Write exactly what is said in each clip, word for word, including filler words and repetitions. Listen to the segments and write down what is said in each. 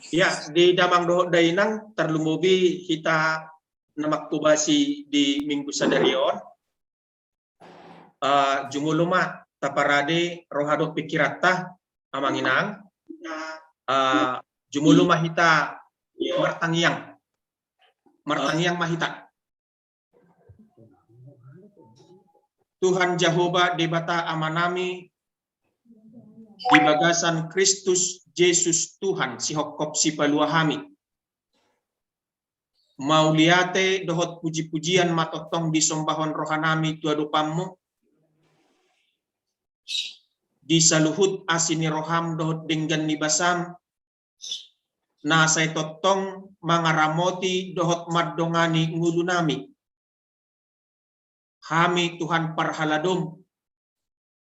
Ya, di damang dohot dainang, tarlumobi hita na manghobasi di minggu sadari on. Ah, jumolo ma taparade roha dohot pingkiranta, amang inang. Ah, jumolo ma hita martangiang. Martangiang ma hita. Tuhan Jahowa Debata Amanami, di bagasan Kristus Jesus Tuhan, sihophop sipalua hami. Mauliate dohot puji-pujian ma tongtong disombahon rohanami tu adopanmu. Di saluhut asi ni roham dohot denggan ni basam, na sai tongtong mangaramoti dohot mandongani ngolunami. Hami Tuhan parhaladom,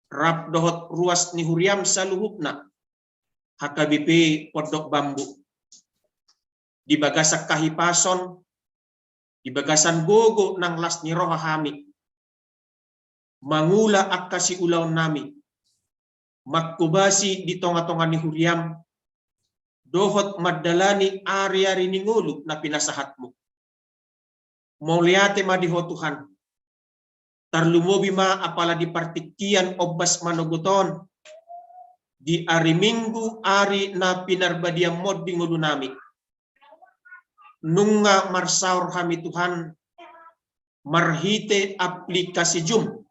rap dohot ruas ni huriam saluhutna, H K B P Pondok Bambu. Di bagasan hahipason, di bagasan gogo nang las ni roha hami. Mangula angka siulaonnami. Manghobasi di tonga-tonga ni huriam. Dohot mandalani ari-ari ni ngolu na pinasahatmu. Mauliate ma di Ho Tuhan. Tarlumobi ma apala di partingkian ombas manogot on. Di ari Minggu, ari na pinarbadiamon di ngolunami. Nunga marsaor hami Tuhan, marhite aplikasi Zoom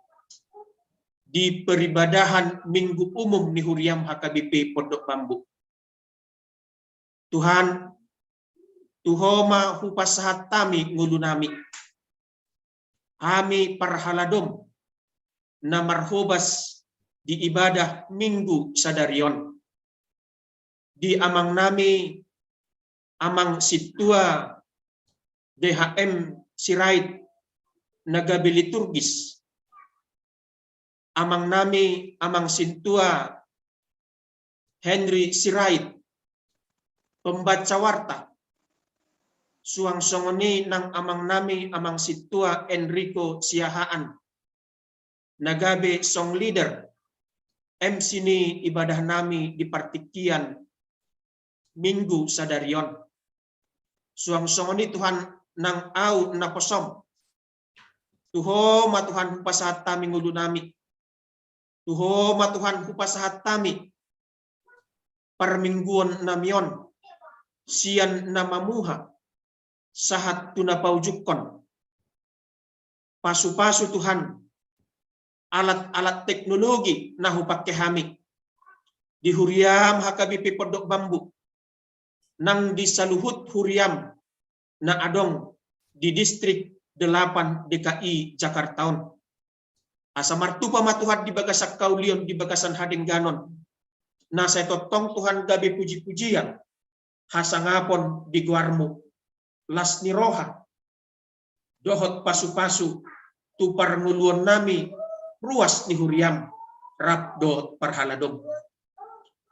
di peribadahan Minggu Umum ni huriam H K B P Pondok Bambu. Tuhan, tu Ho ma hupasahat hami ngolunami. Hami parhaladom na marhobas di ibadah Minggu sadari on. Di amangnami, Amang Sintua D H M Sirait na gabe liturgis. Amangnami, Amang Sintua Henry Sirait, pembaca warta. Suang songon i nang amangnami, Amang Sintua Enrico Siahaan, na gabe song leader, M C ni ibadahnami di partingkian Minggu sadari on. Suang songon i Tuhan nang ahu naposom. Tu Ho ma Tuhan hupasahat hami ngolunami. Tu Ho ma Tuhan hupasahat hami parmingguonnami on, sian na mamuha sahat tu na paujungkon. Pasu-pasu Tuhan alat-alat teknologi na hupangke hami di huriam H K B P Pondok Bambu, nang di saluhut huriam na adong di Distrik Delapan D K I Jakarta on. Asa martupa ma Tuhan di bagasan haulion, di bagasan hadengganon. Na sai tongtong Tuhan gabe puji-pujian, hasangapon di goarmu, las ni roha, dohot pasu-pasu, tu parngoluonnami ruas ni huriam, rap dohot parhaladom.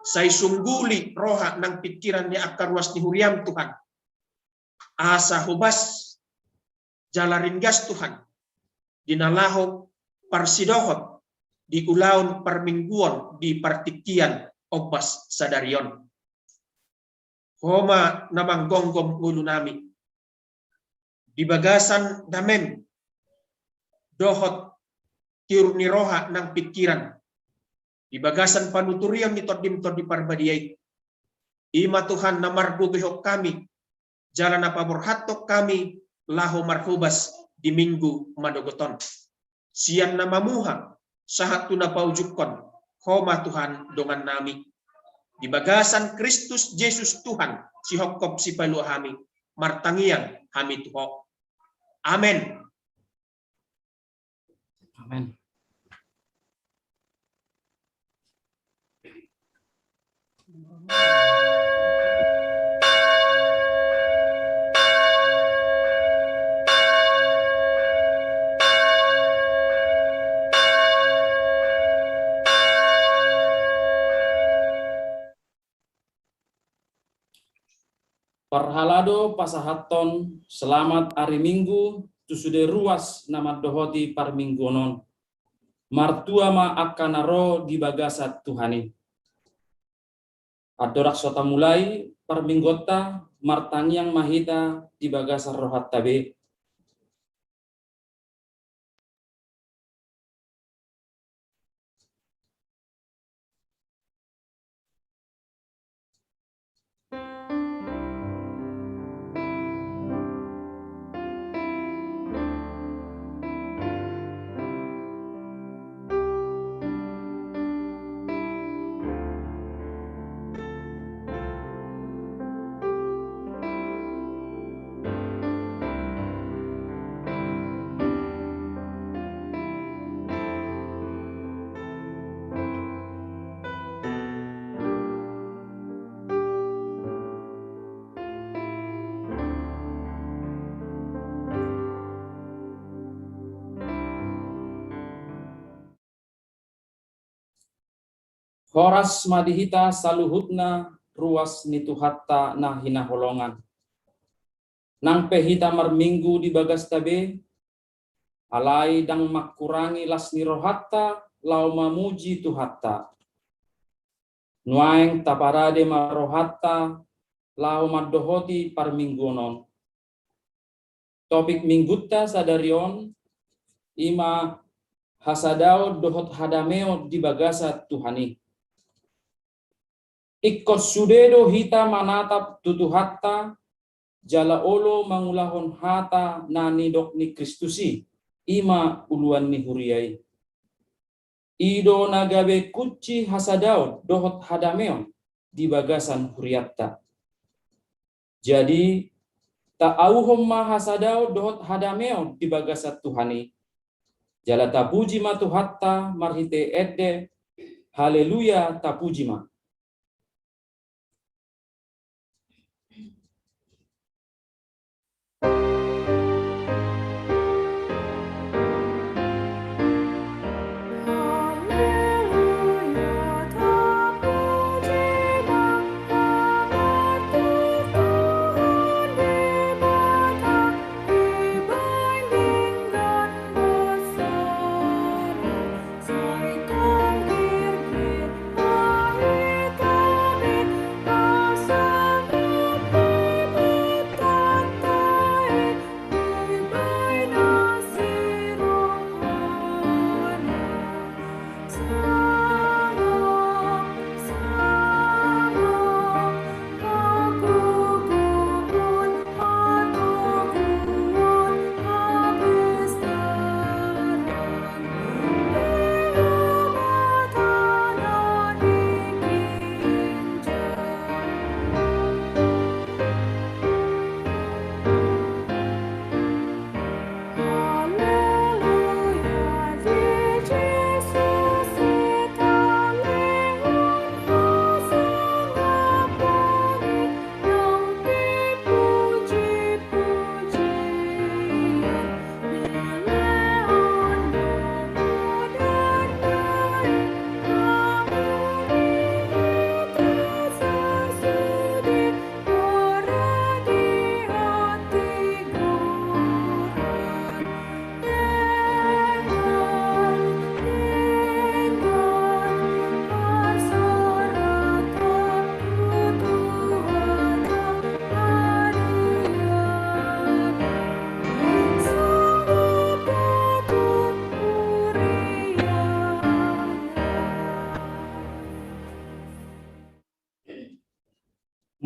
Sai sungguli roha nang pingkiran ni angka ruas ni huriam Tuhan. Asa hobas jala ringgas Tuhan, di na laho parsidohot di ulaon parmingguon di partingkian ombas sadari on. Ho ma na manggonggom ngolunami. Di bagasan damem, dohot tiur ni roha nang pingkiran. Di bagasan panuturion ni Tondim Tondi Parbadia i. I ma Tuhan na margogehon hami, jala na paborhathon hami, laho marhobas di Minggu manogot on. Sian na mamuha, sahat tu na paujungkon, Ho ma Tuhan dongannami. Di bagasan Kristus Jesus Tuhan, sihophop sipalua hami, martangiang hami tu Ho. Amen. Amen. Parhalado pasahathon selamat ari Minggu tu sude ruas na mandohoti parmingguon on. Martua ma angka na ro di bagasan Tuhan i. Andorang so tamulai, parmingguonta, martangiang ma hita di bagasan rohanta be. Horas ma di hita saluhutna ruas ni Tuhanta na hinaholongan. Nang pe hita marminggu di bagasta be, alai ndang mangkurangi las ni rohanta laho mamuji Tuhanta. Nuaeng taparade ma rohanta laho mandohoti parmingguon on. Topik minggunta sadari on i ma hasadaon dohot hadameon di bagasan Tuhan i. Ingkon sude do hita manatap tu Tuhanta, jala olo mangulahon hata na nidok ni Kristus i, i ma uluan ni huria i. I do na gabe kunci hasadaon dohot hadameon di bagasan hurianta. Jadi, taauhon ma hasadaon dohot hadameon di bagasan Tuhan i. Jala tapuji ma Tuhanta marhite ende, haleluya, tapuji ma.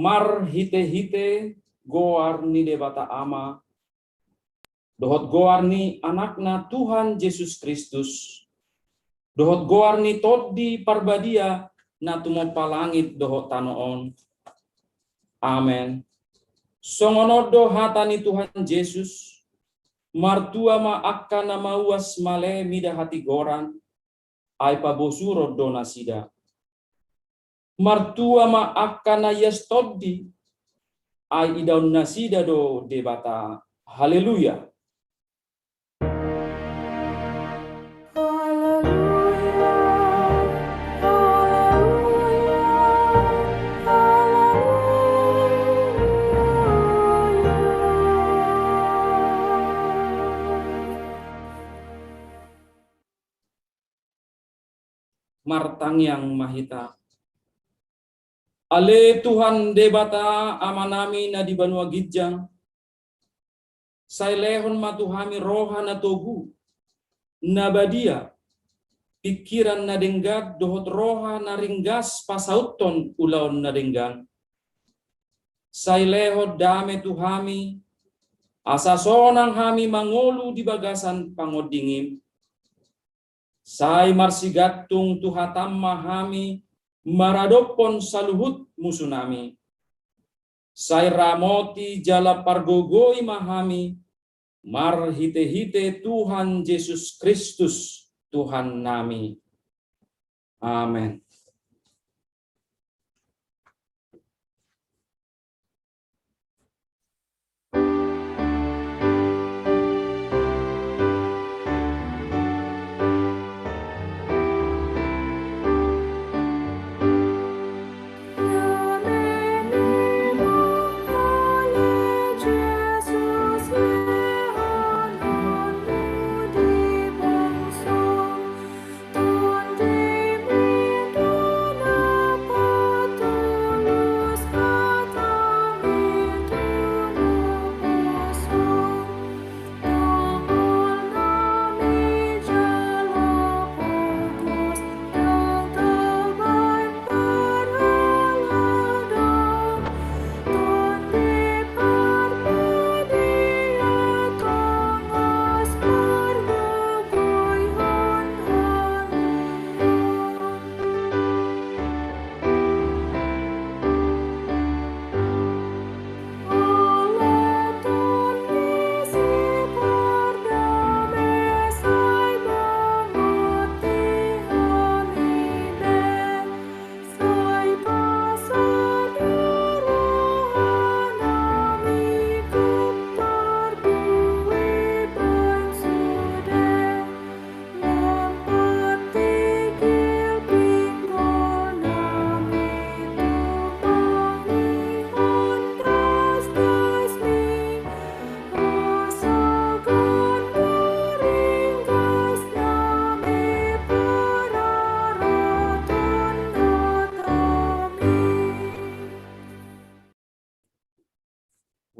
Marhitehite goar ni Debata Ama, dohot goar ni Anakna Tuhan Jesus Kristus, dohot goar ni Tondi Parbadia na tumompa langit dohot tano on. Amen. Songon on do hata ni Tuhan Jesus, martua ma angka na mauas male mida hatigoran, ai pabosuron do nasida. Martua ma angka na ias tondi, ai idaon nasida do Debata. Haleluya. Martangiang ma hita. Ale Tuhan Debata Amanami na di banua ginjang, sai lehon ma tu hami roha na togu, na badia, pingkiran na denggan dohot roha na ringgas pasauthon ulaon na denggan. Sai lehon dame tu hami, asa sonang hami mangolu di bagasan pangondingim. Sai marsigantung tu hatam ma hami maradophon saluhut musunami. Sai ramoti jala pargogoi ma hami marhitehite Tuhan Jesus Kristus Tuhannami. Amen.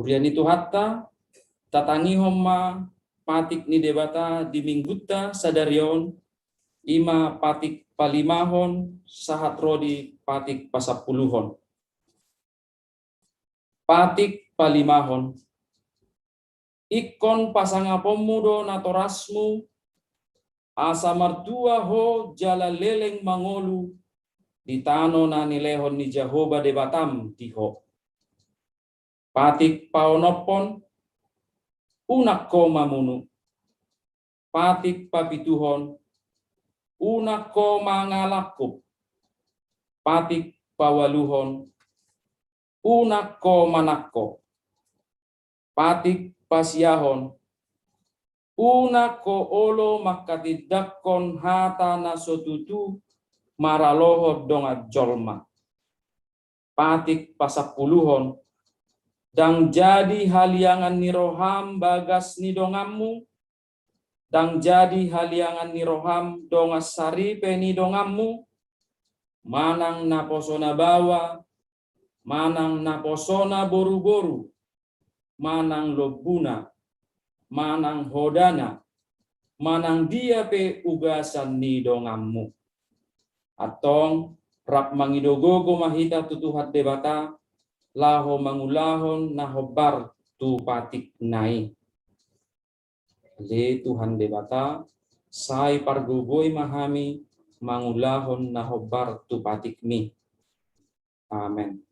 Huria ni Tuhanta, tatangihon ma patik ni Debata di minggunta sadari on, i ma patik palimahon sahat ro di patik pasampuluhon. Patik palimahon. Ingkon pasangaponmu do natorasmu, asa martua ho jala leleng mangolu di tano na nilehon ni Jahowa Debatam di ho. Patik paonomhon, unang ho mamunu. Patik papituhon, unang ho mangalangkup. Patik paualuhon, unang ho manangko. Patik pasiahon, unang ho olo manghatindanghon hata na so tutu maralohon dongan jolma. Patik pasampuluhon, ndang jadi haliangan ni roham bagas ni donganmu, ndang jadi haliangan ni roham dongan saripe ni donganmu, manang naposona baoa, manang naposona boruboru, manang lombuna, manang hodana, manang dia pe ugasan ni donganmu. Antong, rap mangido gogo ma hita tu Tuhan Debata, laho mangulahon na hombar tu patikna i. Ale Tuhan Debata, sai pargogoi ma hami mangulahon na hombar tu patikmi. Amen.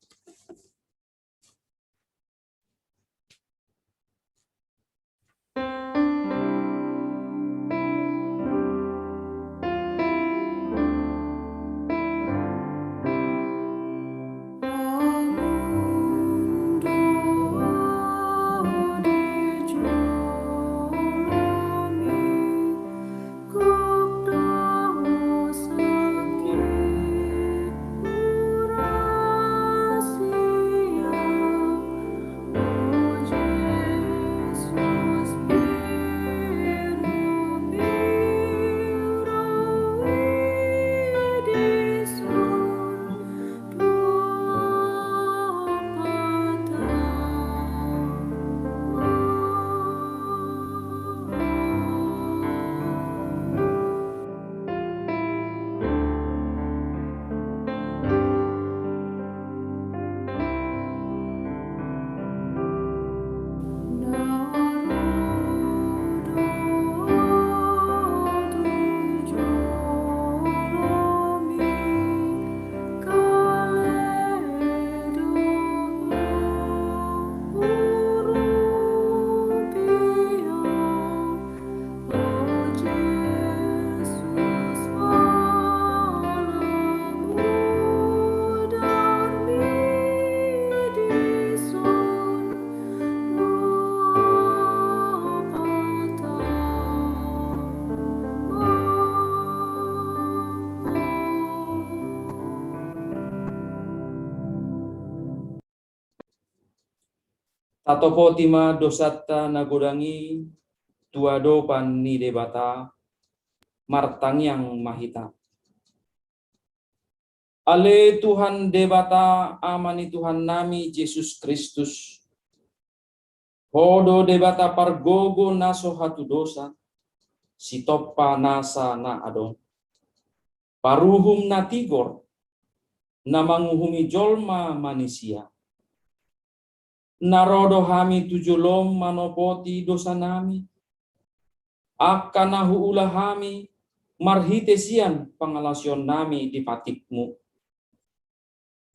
Tatopoti ma dosanta na godang i tu adopan ni Debata. Martangiang ma hita. Ale Tuhan Debata, Ama ni Tuhannami Jesus Kristus, Ho do Debata pargogo na so hatudosan, sitompa nasa na adong, paruhum na tigor, na manguhumi jolma manisia. Na ro do hami tu jolom manopoti dosanami, angka na huula hami marhite sian pangalaosionnami di patikmu.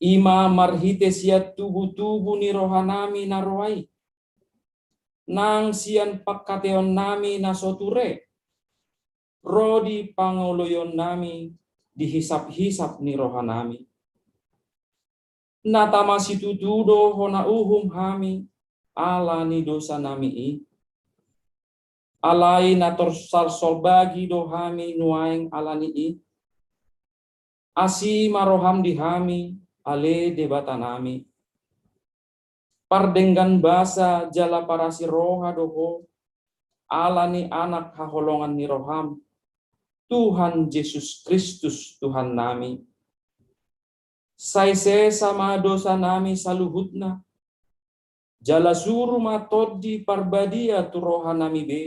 I ma marhite sian tubutubu ni rohanami na roa i, nang sian pangkataionnami na so ture, ro di pangoloionnami di hisaphisap ni rohanami. Na tama situtu do hona uhum hami ala ni dosanami i. Alai na torsalsolbagi do hami nuaeng ala ni i. Asi ma roham di hami, ale Debatanami. Pardenggan basa jala parasi roha do Ho, ala ni Anak haholongan ni roham, Tuhan Jesus Kristus Tuhannami. Sai sesa ma dosanami saluhutna, jala suru ma Tondi Parbadia tu rohanami be,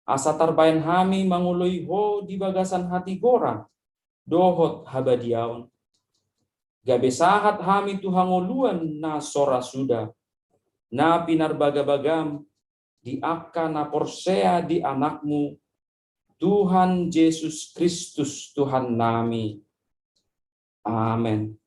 asa tarbaen hami mangoloi Ho di bagasan hatigoran dohot habadiaon. Gabe sahat hami tu hangoluan na so ra suda, na pinarbagabagam di angka na porsea di Anakmu, Tuhan Jesus Kristus Tuhannami. Amen.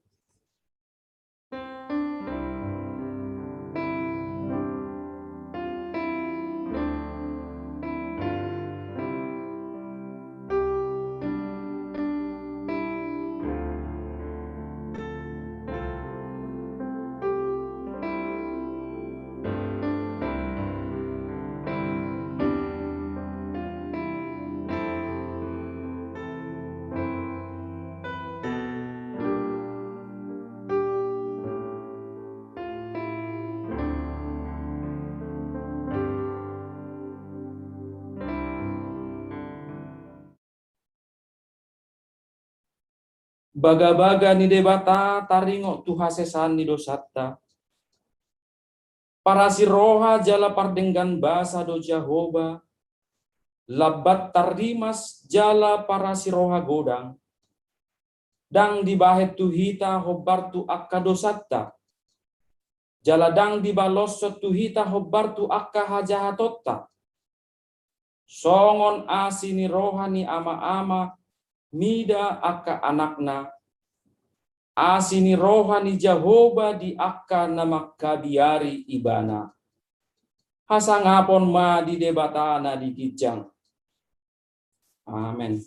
Bagabaga ni Debata taringot tu hasesaan ni dosanta. Parasi roha jala pardenggan basa do Jahowa, lambat tarrimas jala parasi roha godang. Ndang dibahen tu hita hombar tu angka dosanta, jala ndang dibaloshon tu hita hombar tu angka hajahatonta. Songon asi ni roha ni ama-ama mida angka anakna, asi ni roha ni Jahowa di angka na mangkabiari Ibana. Hasangapon ma di Debata na di ginjang. Amen.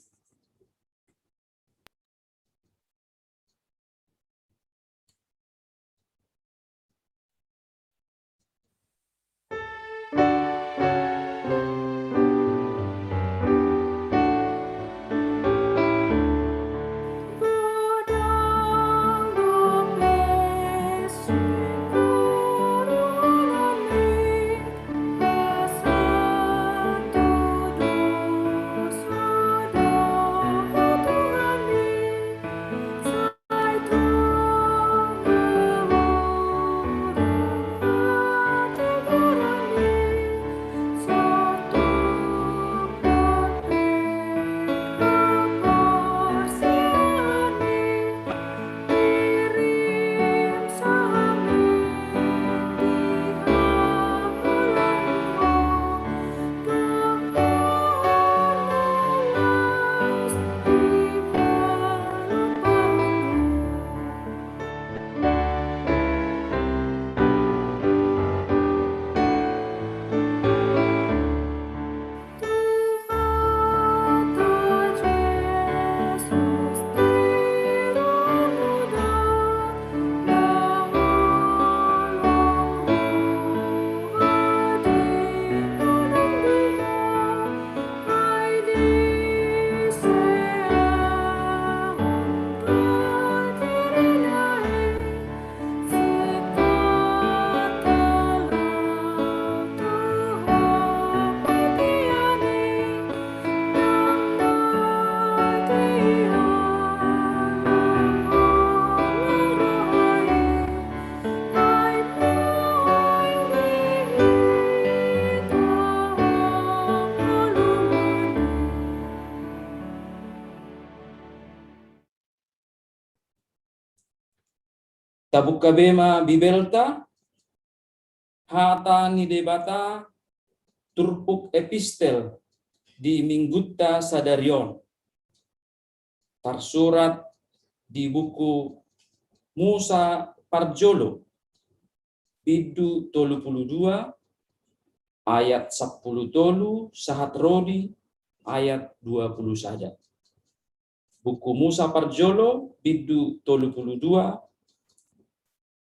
Tabuka be ma Bibelta, hata ni Debata, turpuk epistel di minggunta sadari on. Tarsurat di buku Musa Parjolo, bindu tolu pulu dua, ayat sampulu tolu sahat ro di ayat dua pulu sada. Buku Musa Parjolo, bindu tolu pulu dua,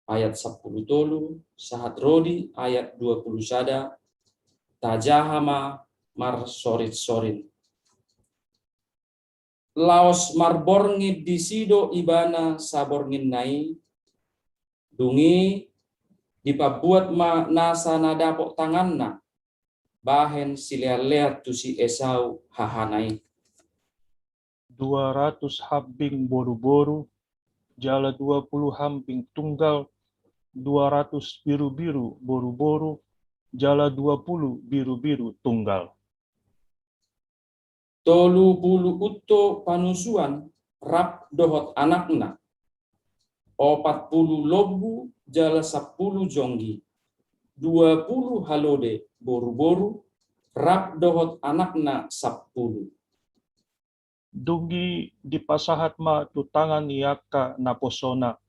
ayat sampulu tolu sahat ro di ayat dua pulu sada, tajaha ma marsorit-sorit. Laos marborngin disi do ibana sabornginna i, dung i dipambuat ma nasa na dapot tanganna, bahen silean-lean tu si Esau hahana i. Dua ratus hambing boru-boru, jala dua pulu hambing tunggal, dua ratus biru-biru boru-boru, jala dua pulu biru-biru tunggal. Tolu pulu unto panusuan rap dohot anakna, opat pulu lombu jala sampulu jonggi, dua pulu halode boru-boru, rap dohot anakna sampulu. Dung i dipasahat ma tu tangan ni angka naposona,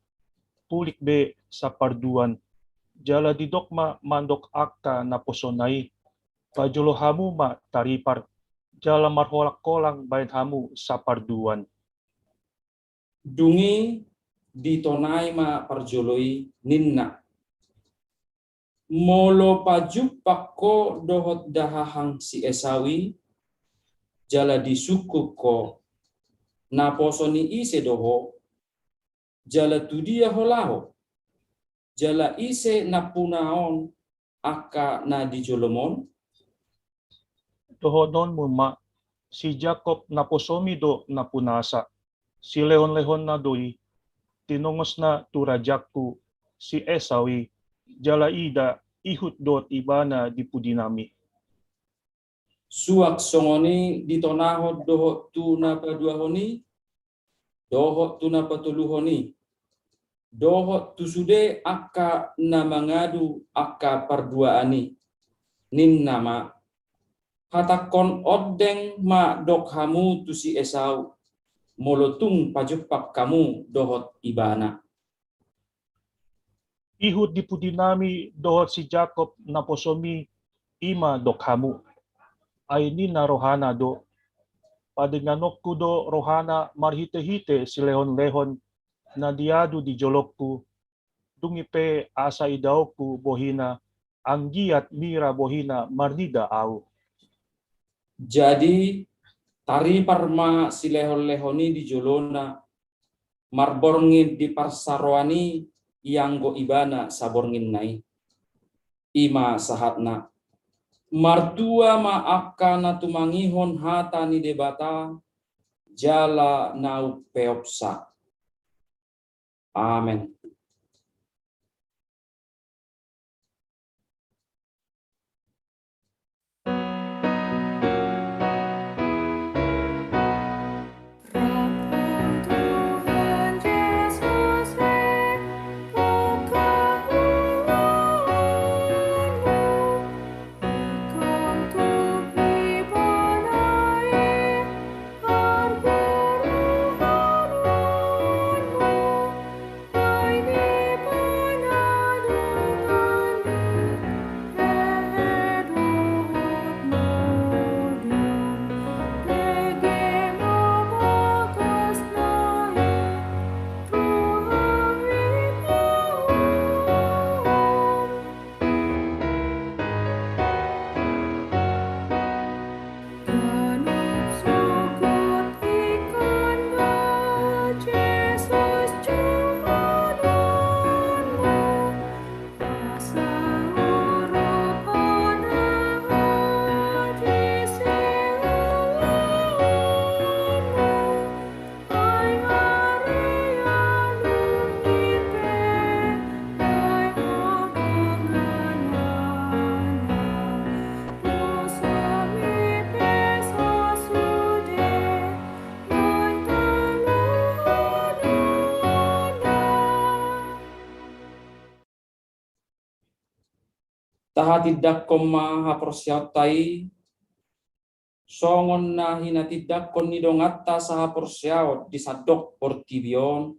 pulik be saparduan, jala didok ma mandok angka naposona i, pajolo hamu ma taripar, jala marholang-holang bahen hamu saparduan. Dung i ditonai ma parjolo i, ninna: Molo pajumpang ho dohot dahahang si Esau i, jala disungkun ho, naposo ni ise do ho, jala tu dia ho laho, jala ise nampuna on angka na di jolom on? Dohononmu ma, si Jakob naposomi do nampunasa, silehon-lehonna do i, tinongosna tu rajangku, si Esau i, jala ida, ihut dohot ibana di pudinami. Suang songon i ditonahon dohot tu na paduahon i, dohot tu na patoluhon i, dohot tu sude angka na mangadu angka parduaan i, ninna ma: Hatangkon ondeng ma dok hamu tu si Esau, molo tung pajumpang hamu dohot ibana. Ihut di pudinami dohot si Jakob naposomi, i ma dok hamu. Ai ninna rohana do: Padengganonku do rohana marhite-hite silehon-lehon na diadu di jolongku, dung i pe asa idaonku bohina, anggiat mira bohina marnida ahu. Jadi taripar ma silehon-lehon i di jolona, marborngin di parsaroan i ianggo ibana sabornginna i. I ma sahatna: Martua ma angka na tumangihon hata ni Debata jala na umpeopsa. Amen. Tahatindangkon ma haporseaonta i, songon na hinatindangkon ni donganta sahaporseaon di sandok portibi on,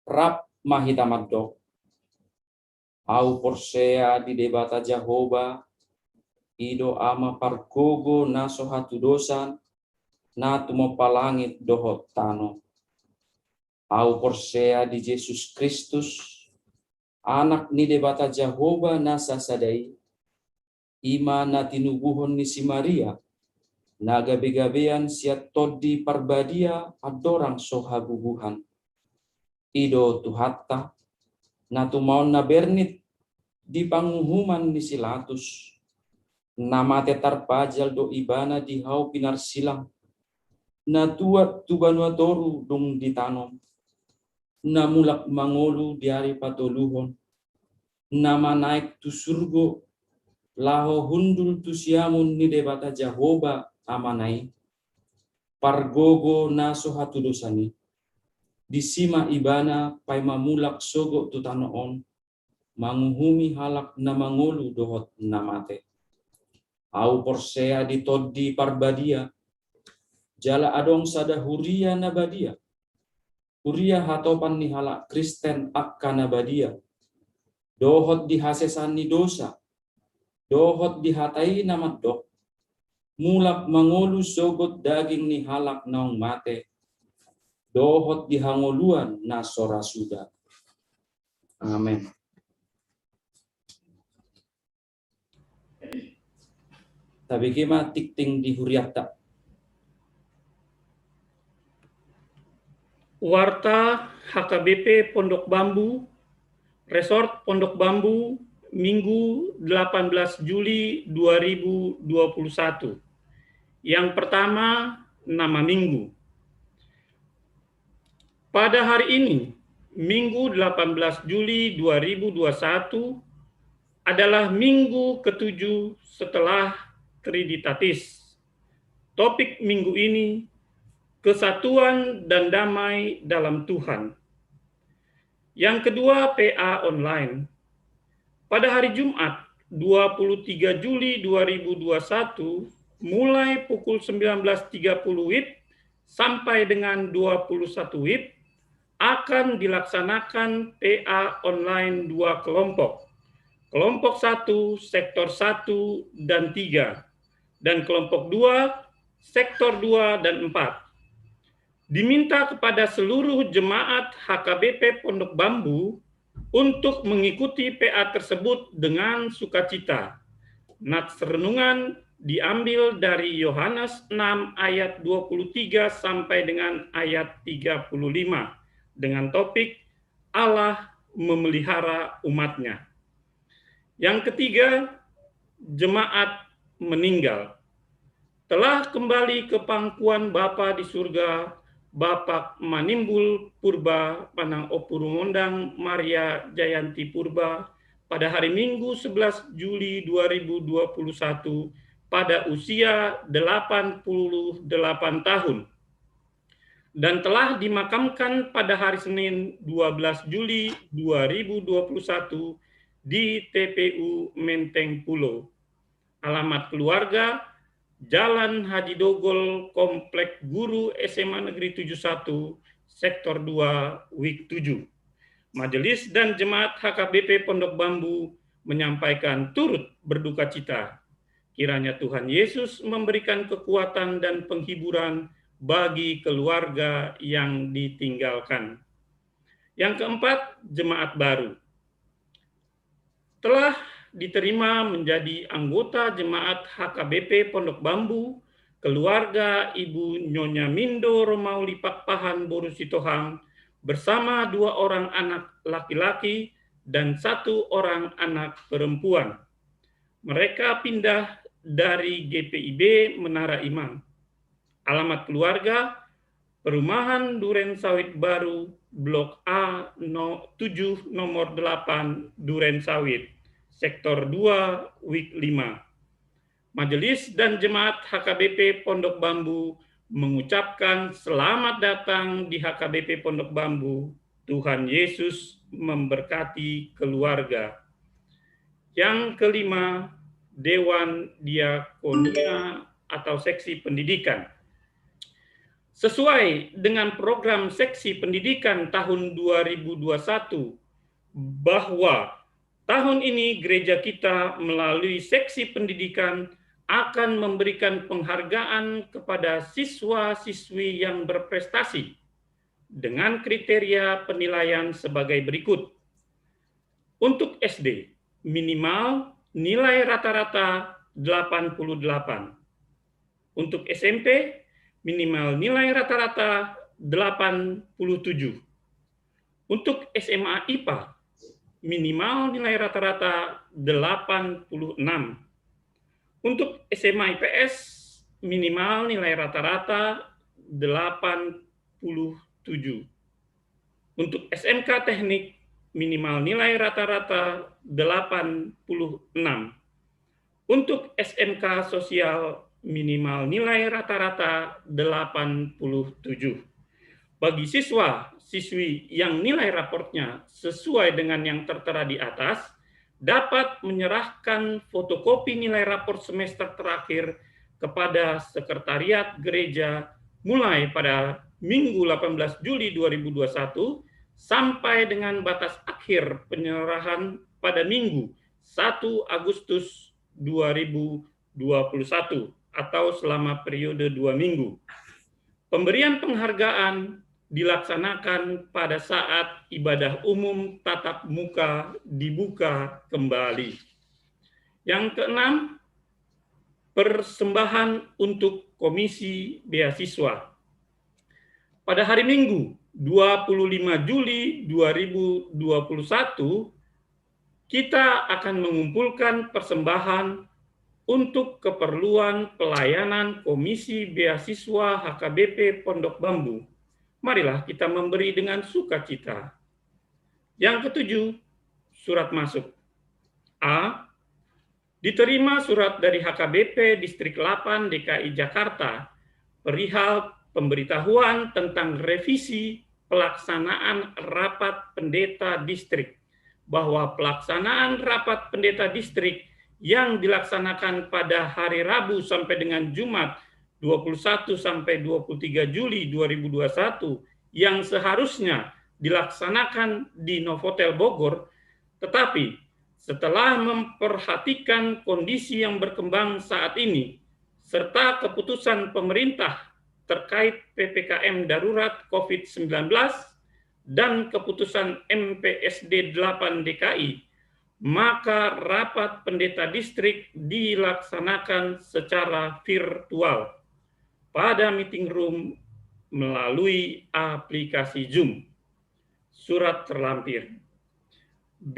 rap ma hita mandok. Ahu porsea di Debata Jahowa, i do Ama pargogo na so hatudosan, na tumompa langit dohot tano. Ahu porsea di Jesus Kristus, Anak ni Debata Jahowa na sasada i, i ma na tinubuhon ni si Maria, na gabegabean sian Tondi Parbadia andorang so habubuhan. I do Tuhanta, na tumaon na bernit di panguhuman ni si Latus, na mate tarpajal do Ibana di hau pinarsilang, na tuat tu banua toru dung ditanom, na mulak mangolu di ari patoluhon, na manaek tu surgo, laho hundul tu siamun ni Debata Jahowa Amana i, pargogo na so hatudosan i. Disi ma Ibana paima mulak sogot tu tano on, manguhumi halak na mangolu dohot na mate. Ahu porsea di Tondi Parbadia, jala adong sada huria na badia, huria hatopan ni halak Kristen angka na badia, dohot di hasesaan ni dosa, dohot di hata i na mandok, mulak mangolu sogot daging ni halak naung mate, dohot di hangoluan na so ra suda. Amen. Tabege ma tingting di hurianta. Warta H K B P Pondok Bambu, Resort Pondok Bambu, Minggu delapan belas Juli dua ribu dua puluh satu. Yang pertama, nama minggu. Pada hari ini, Minggu delapan belas Juli dua ribu dua puluh satu, adalah minggu ketujuh setelah Trinitatis. Topik minggu ini, kesatuan dan damai dalam Tuhan. Yang kedua, P A online. Pada hari Jumat, dua puluh tiga Juli dua ribu dua puluh satu, mulai pukul sembilan belas tiga puluh W I B sampai dengan dua puluh satu W I B, akan dilaksanakan P A online dua kelompok. Kelompok satu, sektor satu dan tiga, dan kelompok dua, sektor dua dan empat. Diminta kepada seluruh jemaat H K B P Pondok Bambu untuk mengikuti P A tersebut dengan sukacita. Nats renungan diambil dari Yohanes enam ayat dua puluh tiga sampai dengan ayat tiga puluh lima dengan topik Allah memelihara umat-Nya. Yang ketiga, jemaat meninggal. Telah kembali ke pangkuan Bapa di surga, Bapak Manimbul Purba manang Ompu Rumondang Maria Jayanti Purba, pada hari Minggu sebelas Juli dua ribu dua puluh satu pada usia delapan puluh delapan tahun, dan telah dimakamkan pada hari Senin dua belas Juli dua ribu dua puluh satu di T P U Menteng Pulo. Alamat keluarga, Jalan Haji Dogol, Komplek Guru S M A Negeri tujuh satu, Sektor dua, Wik tujuh. Majelis dan jemaat H K B P Pondok Bambu menyampaikan turut berduka cita. Kiranya Tuhan Yesus memberikan kekuatan dan penghiburan bagi keluarga yang ditinggalkan. Yang keempat, jemaat baru. Telah diterima menjadi anggota jemaat H K B P Pondok Bambu, keluarga Ibu Nyonya Mindo Romauli Pakpahan boru Sitohang, bersama dua orang anak laki-laki dan satu orang anak perempuan. Mereka pindah dari G P I B Menara Imam. Alamat keluarga, Perumahan Duren Sawit Baru, Blok A no-, tujuh, nomor delapan, Duren Sawit, Sektor dua, Wik lima. Majelis dan jemaat H K B P Pondok Bambu mengucapkan selamat datang di H K B P Pondok Bambu. Tuhan Yesus memberkati keluarga. Yang kelima, Dewan Diakonia atau Seksi Pendidikan. Sesuai dengan program Seksi Pendidikan tahun dua ribu dua puluh satu, bahwa tahun ini gereja kita melalui Seksi Pendidikan akan memberikan penghargaan kepada siswa-siswi yang berprestasi dengan kriteria penilaian sebagai berikut. Untuk S D, minimal nilai rata-rata delapan puluh delapan. Untuk S M P, minimal nilai rata-rata delapan puluh tujuh. Untuk S M A I P A, minimal nilai rata-rata delapan puluh enam. Untuk S M A I P S, minimal nilai rata-rata delapan puluh tujuh. Untuk S M K Teknik, minimal nilai rata-rata delapan puluh enam. Untuk S M K Sosial, minimal nilai rata-rata delapan puluh tujuh. Bagi siswa siswi yang nilai raportnya sesuai dengan yang tertera di atas, dapat menyerahkan fotokopi nilai rapor semester terakhir kepada Sekretariat Gereja mulai pada Minggu delapan belas Juli dua ribu dua puluh satu sampai dengan batas akhir penyerahan pada Minggu satu Agustus dua ribu dua puluh satu atau selama periode dua minggu. Pemberian penghargaan dilaksanakan pada saat ibadah umum tatap muka dibuka kembali. Yang keenam, persembahan untuk Komisi Beasiswa. Pada hari Minggu, dua puluh lima Juli dua ribu dua puluh satu, kita akan mengumpulkan persembahan untuk keperluan pelayanan Komisi Beasiswa H K B P Pondok Bambu. Marilah kita memberi dengan sukacita. Yang ketujuh, surat masuk. A, diterima surat dari H K B P Distrik delapan D K I Jakarta perihal pemberitahuan tentang revisi pelaksanaan rapat pendeta distrik, bahwa pelaksanaan rapat pendeta distrik yang dilaksanakan pada hari Rabu sampai dengan Jumat dua puluh satu sampai dua puluh tiga Juli dua ribu dua puluh satu yang seharusnya dilaksanakan di Novotel Bogor, tetapi setelah memperhatikan kondisi yang berkembang saat ini, serta keputusan pemerintah terkait P P K M darurat covid sembilan belas dan keputusan M P S D delapan D K I, maka rapat pendeta distrik dilaksanakan secara virtual pada meeting room melalui aplikasi Zoom. Surat terlampir. B,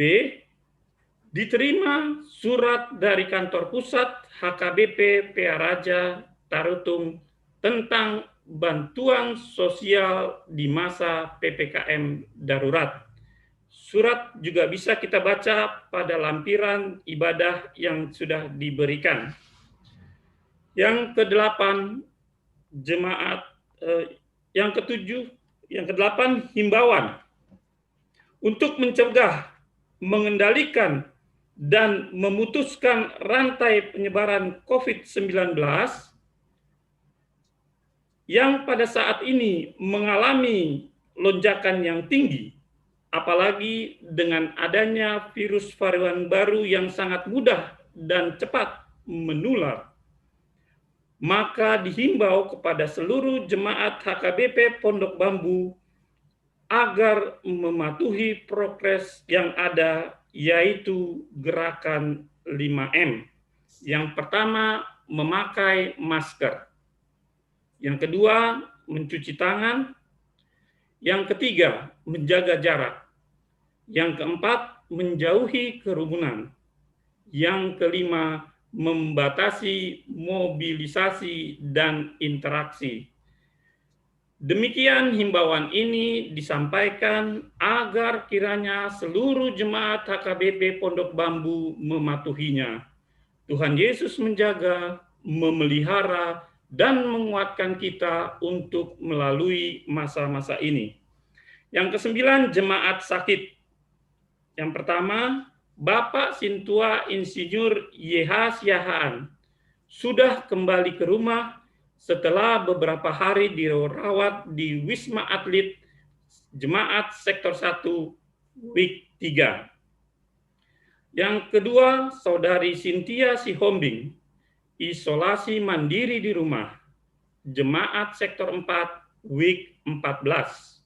diterima surat dari kantor pusat H K B P Pearaja Tarutung tentang bantuan sosial di masa P P K M darurat. Surat juga bisa kita baca pada lampiran ibadah yang sudah diberikan. Yang kedelapan, jemaat, eh, yang ketujuh, yang kedelapan, himbauan untuk mencegah, mengendalikan, dan memutuskan rantai penyebaran covid sembilan belas yang pada saat ini mengalami lonjakan yang tinggi, apalagi dengan adanya virus varian baru yang sangat mudah dan cepat menular. Maka dihimbau kepada seluruh jemaat H K B P Pondok Bambu agar mematuhi prokes yang ada, yaitu gerakan lima M. Yang pertama, memakai masker. Yang kedua, mencuci tangan. Yang ketiga, menjaga jarak. Yang keempat, menjauhi kerumunan. Yang kelima, membatasi mobilisasi dan interaksi. Demikian himbauan ini disampaikan agar kiranya seluruh jemaat H K B P Pondok Bambu mematuhinya. Tuhan Yesus menjaga, memelihara, dan menguatkan kita untuk melalui masa-masa ini. Yang kesembilan, jemaat sakit. Yang pertama, Bapak Sintua Insinyur Y H Siahaan sudah kembali ke rumah setelah beberapa hari dirawat di Wisma Atlet Jemaat Sektor satu Wik tiga. Yang kedua, Saudari Sintia Sihombing, isolasi mandiri di rumah, Jemaat Sektor empat, Wik empat belas.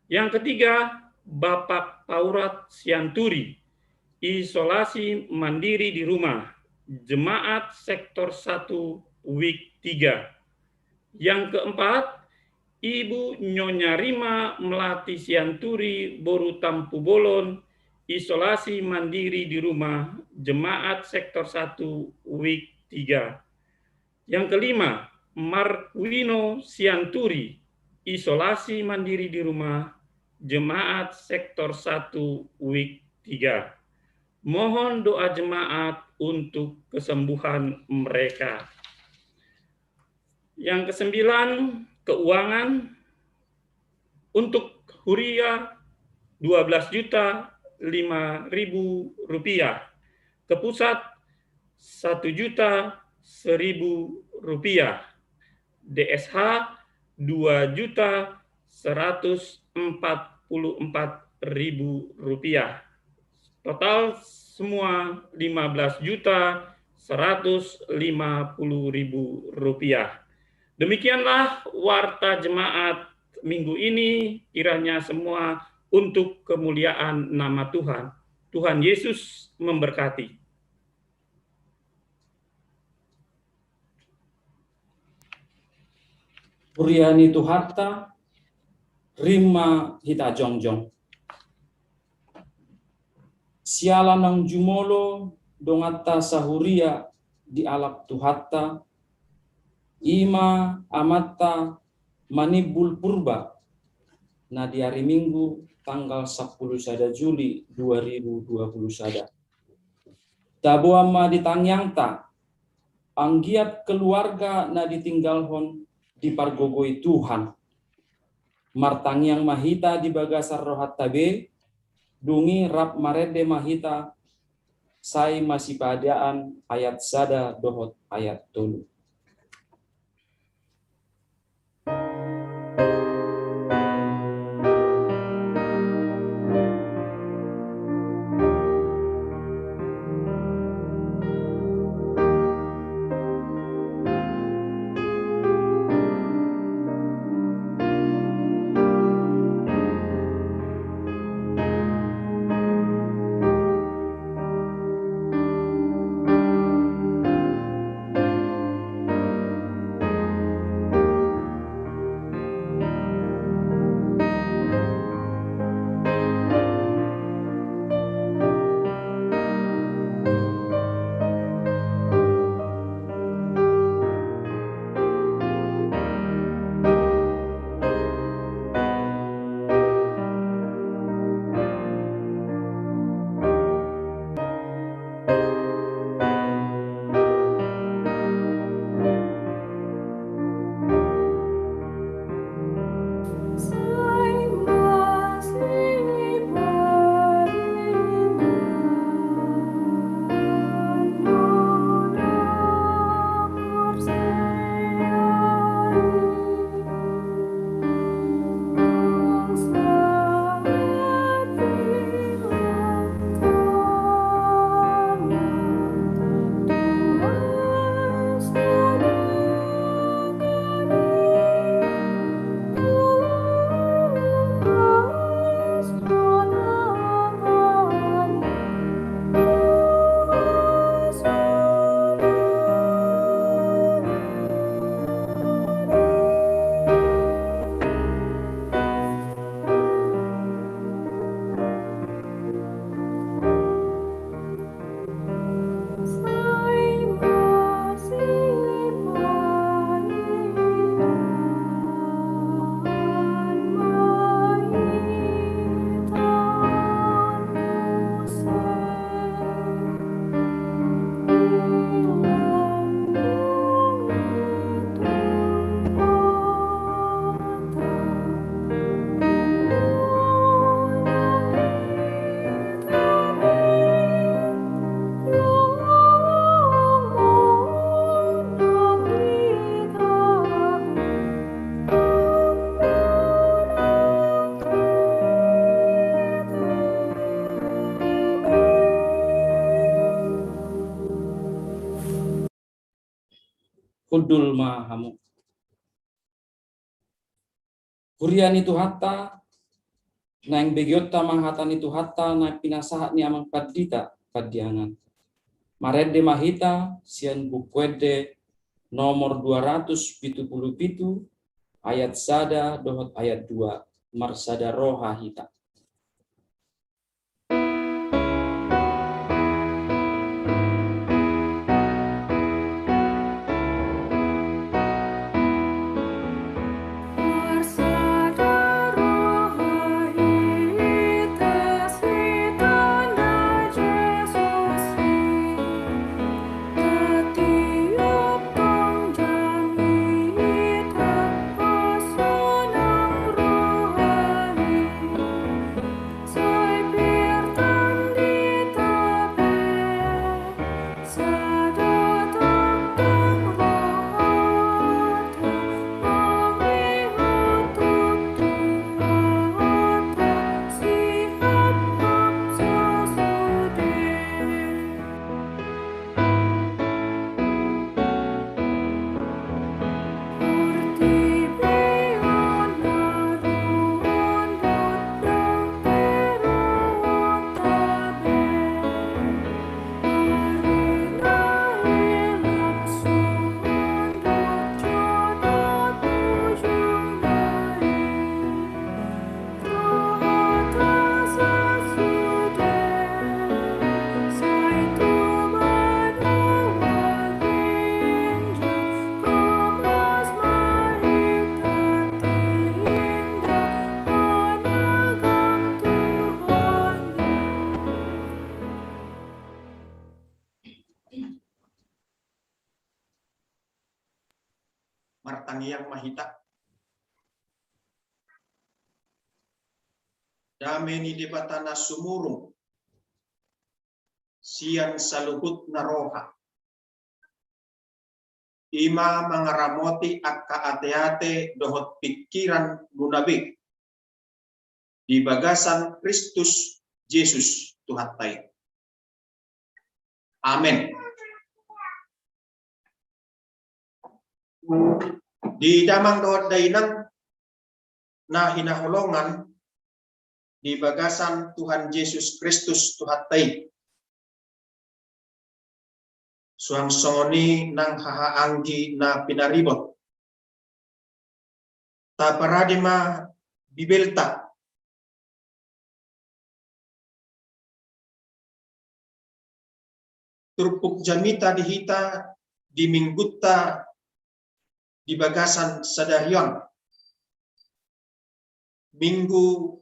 Yang ketiga, Bapak Paurat Sianturi, isolasi mandiri di rumah, Jemaat Sektor satu, Wik tiga. Yang keempat, Ibu Nyonya Rima Melati Sianturi, Boru Tampubolon, isolasi mandiri di rumah, Jemaat Sektor satu, Wik tiga. Yang kelima, Markuino Sianturi, isolasi mandiri di rumah, Jemaat Sektor satu, Wik tiga. Mohon doa jemaat untuk kesembuhan mereka. Yang kesembilan, keuangan untuk huria dua belas juta lima ribu rupiah, ke pusat satu juta seribu rupiah, D S H dua juta seratus empat puluh empat ribu rupiah. Total semua lima belas juta seratus lima puluh ribu rupiah. Demikianlah warta jemaat minggu ini, kiranya semua untuk kemuliaan nama Tuhan. Tuhan Yesus memberkati. Huria ni Tuhanta, rima hita jongjong. Siala naung jumolo donganta sahuria di alap Tuhanta, i ma amanta Manimbul Purba, na di ari Minggu tanggal sampulu sada Juli dua ribu dua puluh sada. Taboan ma di tangiangta, anggiat keluarga na ditinggalhon dipargogoi Tuhan. Martangiang ma hita di bagasan rohanta be, dung i rap marende ma hita, sai masipaadaan ayat sada dohot ayat tolu. Hundul ma hamu. Huria ni Tuhanta, naeng begeonta ma hata ni Tuhanta na pinasahat ni amang pandita Pandiangan. Marende ma hita sian Buku Ende nomor dua ratus pitu pulu pitu, ayat sada dohot ayat dua, marsada roha hita. Martangiang ma hita. Dame ni Debata na sumurung sian saluhut na roha, i ma mangaramoti angka ateate dohot pingkiran muna be di bagasan Kristus Jesus Tuhanta i. Amen. Di damang dohot dainang na hinaholongan di bagasan Tuhan Jesus Kristus Tuhanta i. Suang songon i nang hahaanggi na pinaribot. Taparade ma Bibelta. Turpuk jamita di hita di minggunta di bagasan sadari on, Minggu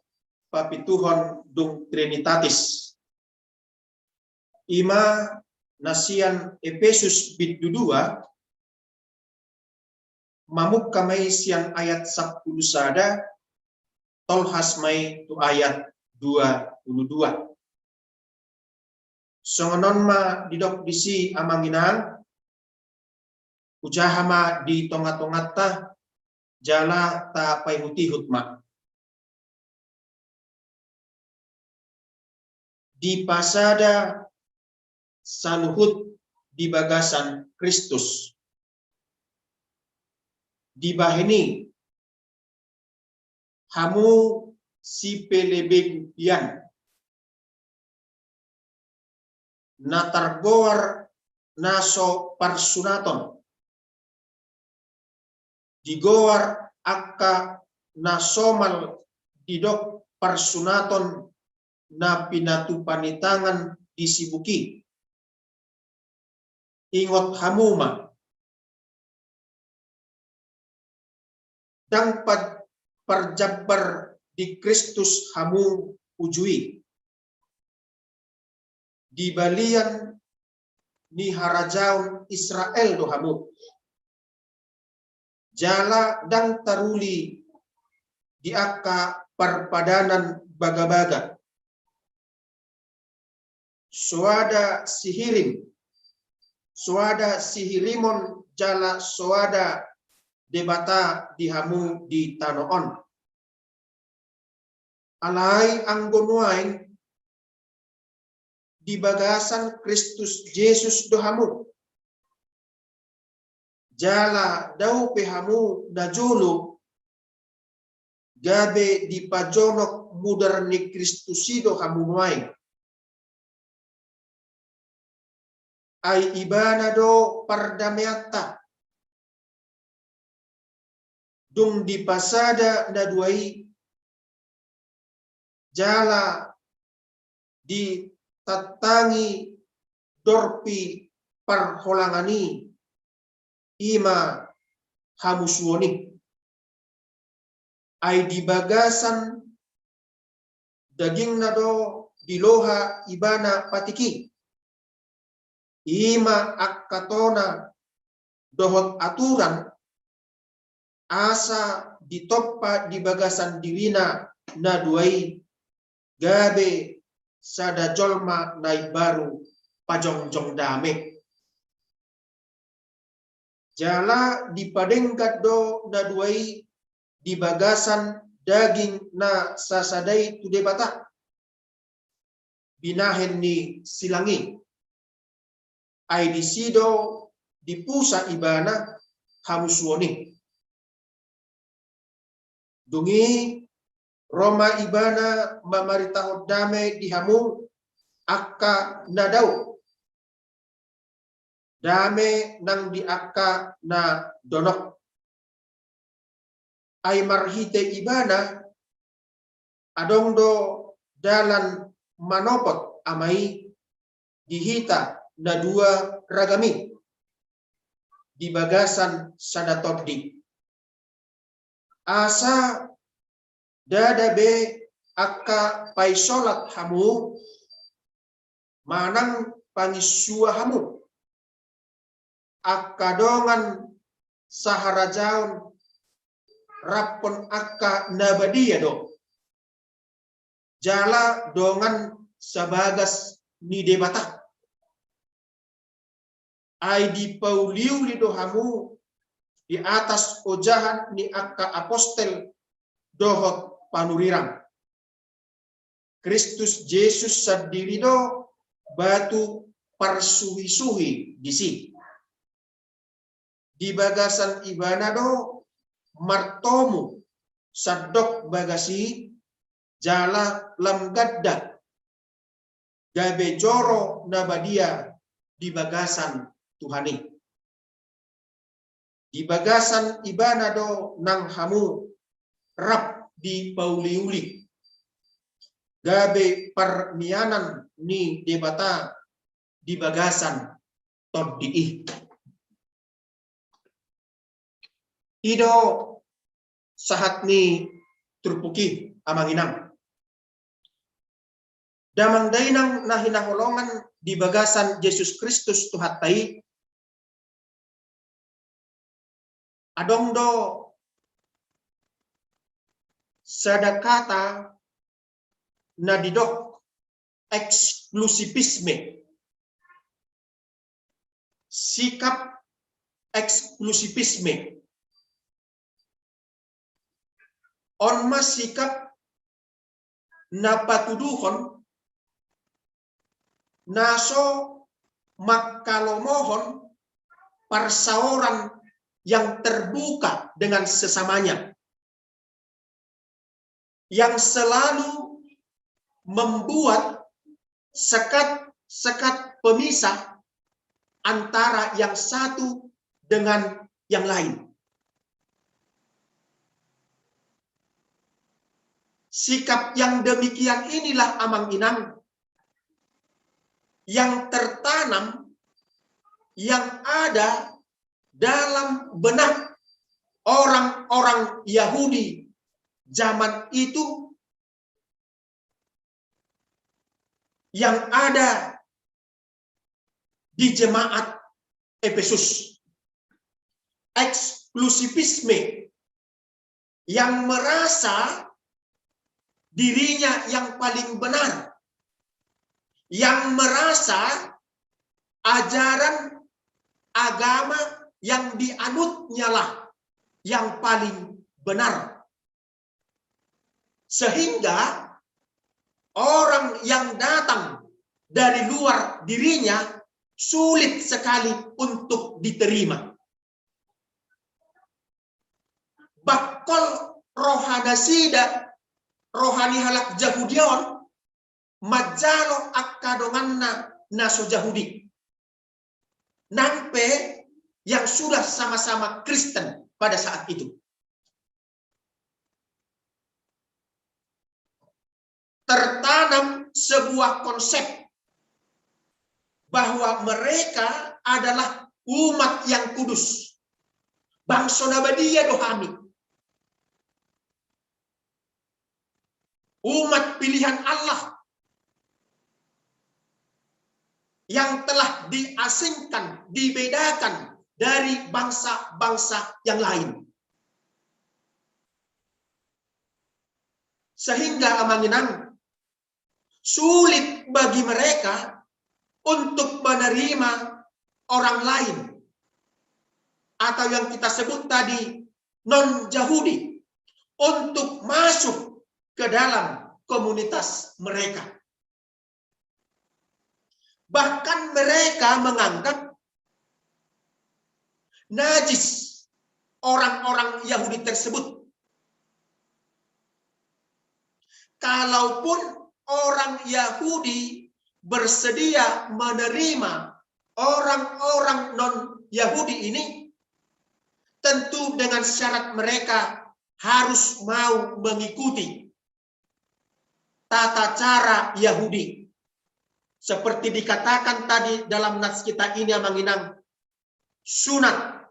papituhon dung Trinitatis. I ma na sian Epesus bindu dua, mamungka ma i sian ayat sampulu sada, tolhas ma i tu ayat dua pulu dua. Songon on ma didok disi amang inang, hujaha ma di tonga-tonganta, jala tapaihut-ihut ma. Dipasada saluhut di bagasan Kristus. Dibahen i, hamu sipelebegu hian, na targoar na so parsunaton, digoar angka na somal didok parsunaton na pinatupa ni tangan di sibuk i. Ingot hamu ma, ndang pa-, parjambar di Kristus hamu uju i. Di balian ni harajaon Israel do hamu. Jala ndang taruli di angka parpadanan bagabaga. Soada sihirim, soada sihirimon jala soada Debata di hamu di tano on. Alai anggo nuaeng di bagasan Kristus Jesus do hamu. Jala dao pe hamu na jolo, gabe dipajonok mudar ni Kristus i do hamu nuaeng. Ai Ibana do pardameanta. Dung dipasada na dua i, jala ditantangi dorpi parholangan i, i ma hamusuon i. Ai di bagasan dagingna do diloha Ibana patik i. I ma angka tona dohot aturan, asa ditompa di bagasan dirina na dua i, gabe sada jolma na imbaru, pajongjong dame. Jala dipadenggan do na dua i di bagasan daging na sasada i tu Debata, binahen ni silang i. Ai disi do dipusa Ibana hamusuon i. Dung i ro ma Ibana mamaritahon dame di hamu angka na dao, dame nang di angka na donok. Ai marhite Ibana adong do dalan manopot Ama i di hita na dua ragam i di bagasan sada tondi. Asa ndada be angka paisolat hamu manang panginsua hamu, angka dongan saharajaon raphon angka na badia do, jala dongan sabagas ni Debata. Ai dipauliuli do hamu di atas ojahan ni angka apostel dohot panurirang. Kristus Jesus sandiri do batu parsuhisuhi disi. Di bagasan Ibana do martomu sandok bagas i jala lam ganda, gabe joro na badia di bagasan Tuhan i. Di bagasan Ibana do nang hamu rap dipauliuli, gabe parmianan ni Debata di bagasan tondi i. I do sahat ni turpuk i, amang inang. Damang dainang na hinaholongan di bagasan Jesus Kristus Tuhanta i, adong do sada kata na didok eksklusivisme. Sikap eksklusivisme. On ma sikap na patuduhon na so mangkalomohon parsaoran yang terbuka dengan sesamanya, yang selalu membuat sekat-sekat pemisah antara yang satu dengan yang lain. Sikap yang demikian inilah, amang inang, yang tertanam, yang ada dalam benak orang-orang Yahudi zaman itu, yang ada di jemaat Efesus. Eksklusivisme, yang merasa dirinya yang paling benar, yang merasa ajaran agama yang dianutnyalah yang paling benar. Sehingga orang yang datang dari luar dirinya sulit sekali untuk diterima. Bangkol roha nasida, roha ni halak Jahudi on, manjalo angka donganna na so Jahudi. Nang pe yang sudah sama-sama Kristen pada saat itu. Tertanam sebuah konsep bahwa mereka adalah umat yang kudus. Bangso na badia do hami. Umat pilihan Allah yang telah diasingkan, dibedakan dari bangsa-bangsa yang lain. Sehingga, Amang Inang, sulit bagi mereka untuk menerima orang lain, atau yang kita sebut tadi non-Yahudi, untuk masuk ke dalam komunitas mereka. Bahkan mereka menganggap najis orang-orang Yahudi tersebut. Kalaupun orang Yahudi bersedia menerima orang-orang non-Yahudi ini, tentu dengan syarat mereka harus mau mengikuti tata cara Yahudi. Seperti dikatakan tadi dalam nas kita ini, Amang Inang, sunat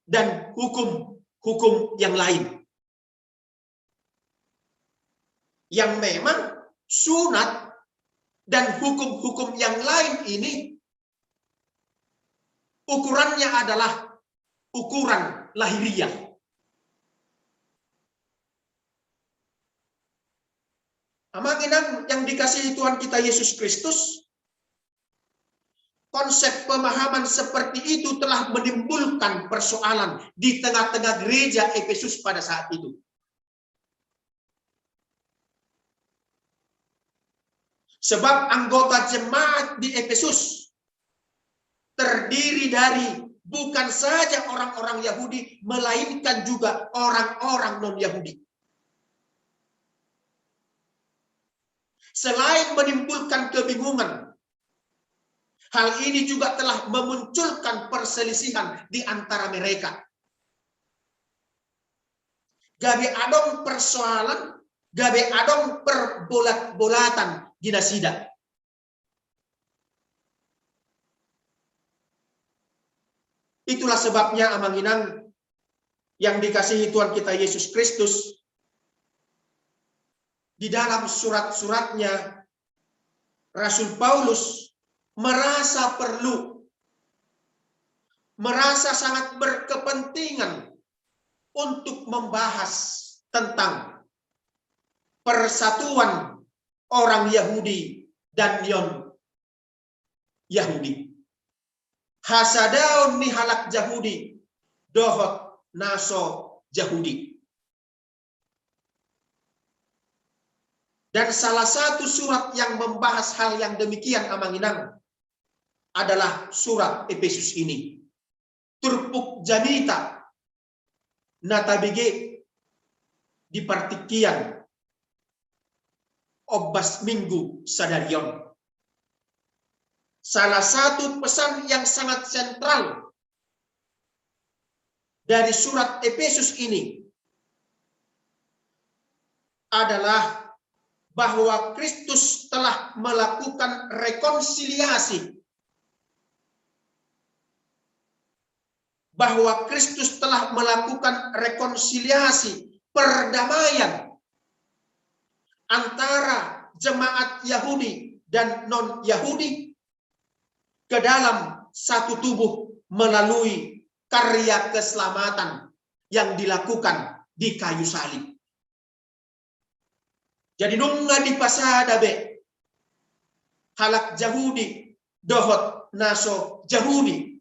dan hukum-hukum yang lain. Yang memang sunat dan hukum-hukum yang lain ini ukurannya adalah ukuran lahiriah. Amang Inang yang dikasihi Tuhan kita Yesus Kristus, konsep pemahaman seperti itu telah menimbulkan persoalan di tengah-tengah gereja Efesus pada saat itu. Sebab anggota jemaat di Efesus terdiri dari bukan saja orang-orang Yahudi, melainkan juga orang-orang non-Yahudi. Selain menimbulkan kebingungan, hal ini juga telah memunculkan perselisihan di antara mereka. Gabe adong persoalan, gabe adong perbolat-bolatan di nasida. Itulah sebabnya, Amang Inang yang dikasihi Tuhan kita Yesus Kristus, di dalam surat-suratnya, Rasul Paulus merasa perlu, merasa sangat berkepentingan untuk membahas tentang persatuan orang Yahudi dan non-Yahudi. Hasadaon ni halak Jahudi dohot na so Jahudi. Dan salah satu surat yang membahas hal yang demikian, Amang Inang, adalah surat Efesus ini. Turpuk jamita na tabege di partingkian ombas minggu sadari on. Salah satu pesan yang sangat sentral dari surat Efesus ini adalah bahwa Kristus telah melakukan rekonsiliasi, bahwa Kristus telah melakukan rekonsiliasi, perdamaian antara jemaat Yahudi dan non-Yahudi ke dalam satu tubuh melalui karya keselamatan yang dilakukan di kayu salib. Jadi nunga dipasada be halak Jahudi dohot na so Jahudi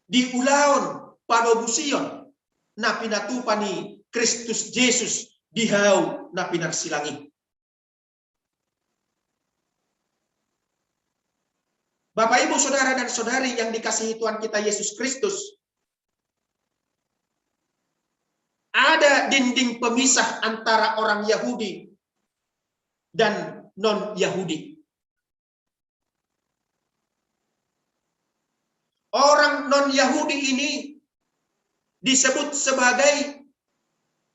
di ulaon panobusion na pinatupa ni Kristus Jesus di hau na pinarsilang i. Bapak, Ibu, saudara dan saudari yang dikasihi Tuhan kita Yesus Kristus, dinding pemisah antara orang Yahudi dan non-Yahudi. Orang non-Yahudi ini disebut sebagai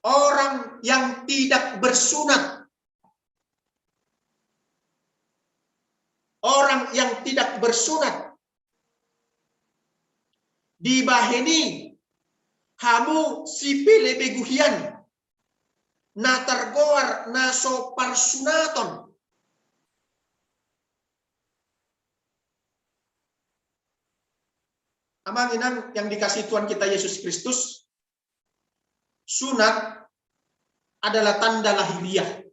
orang yang tidak bersunat. Orang yang tidak bersunat. Dibahen i hamu sipelebegu hian na targoar na so parsunaton. Amang inang yang dikasihi Tuhan kita Yesus Kristus, sunat adalah tanda lahiriah.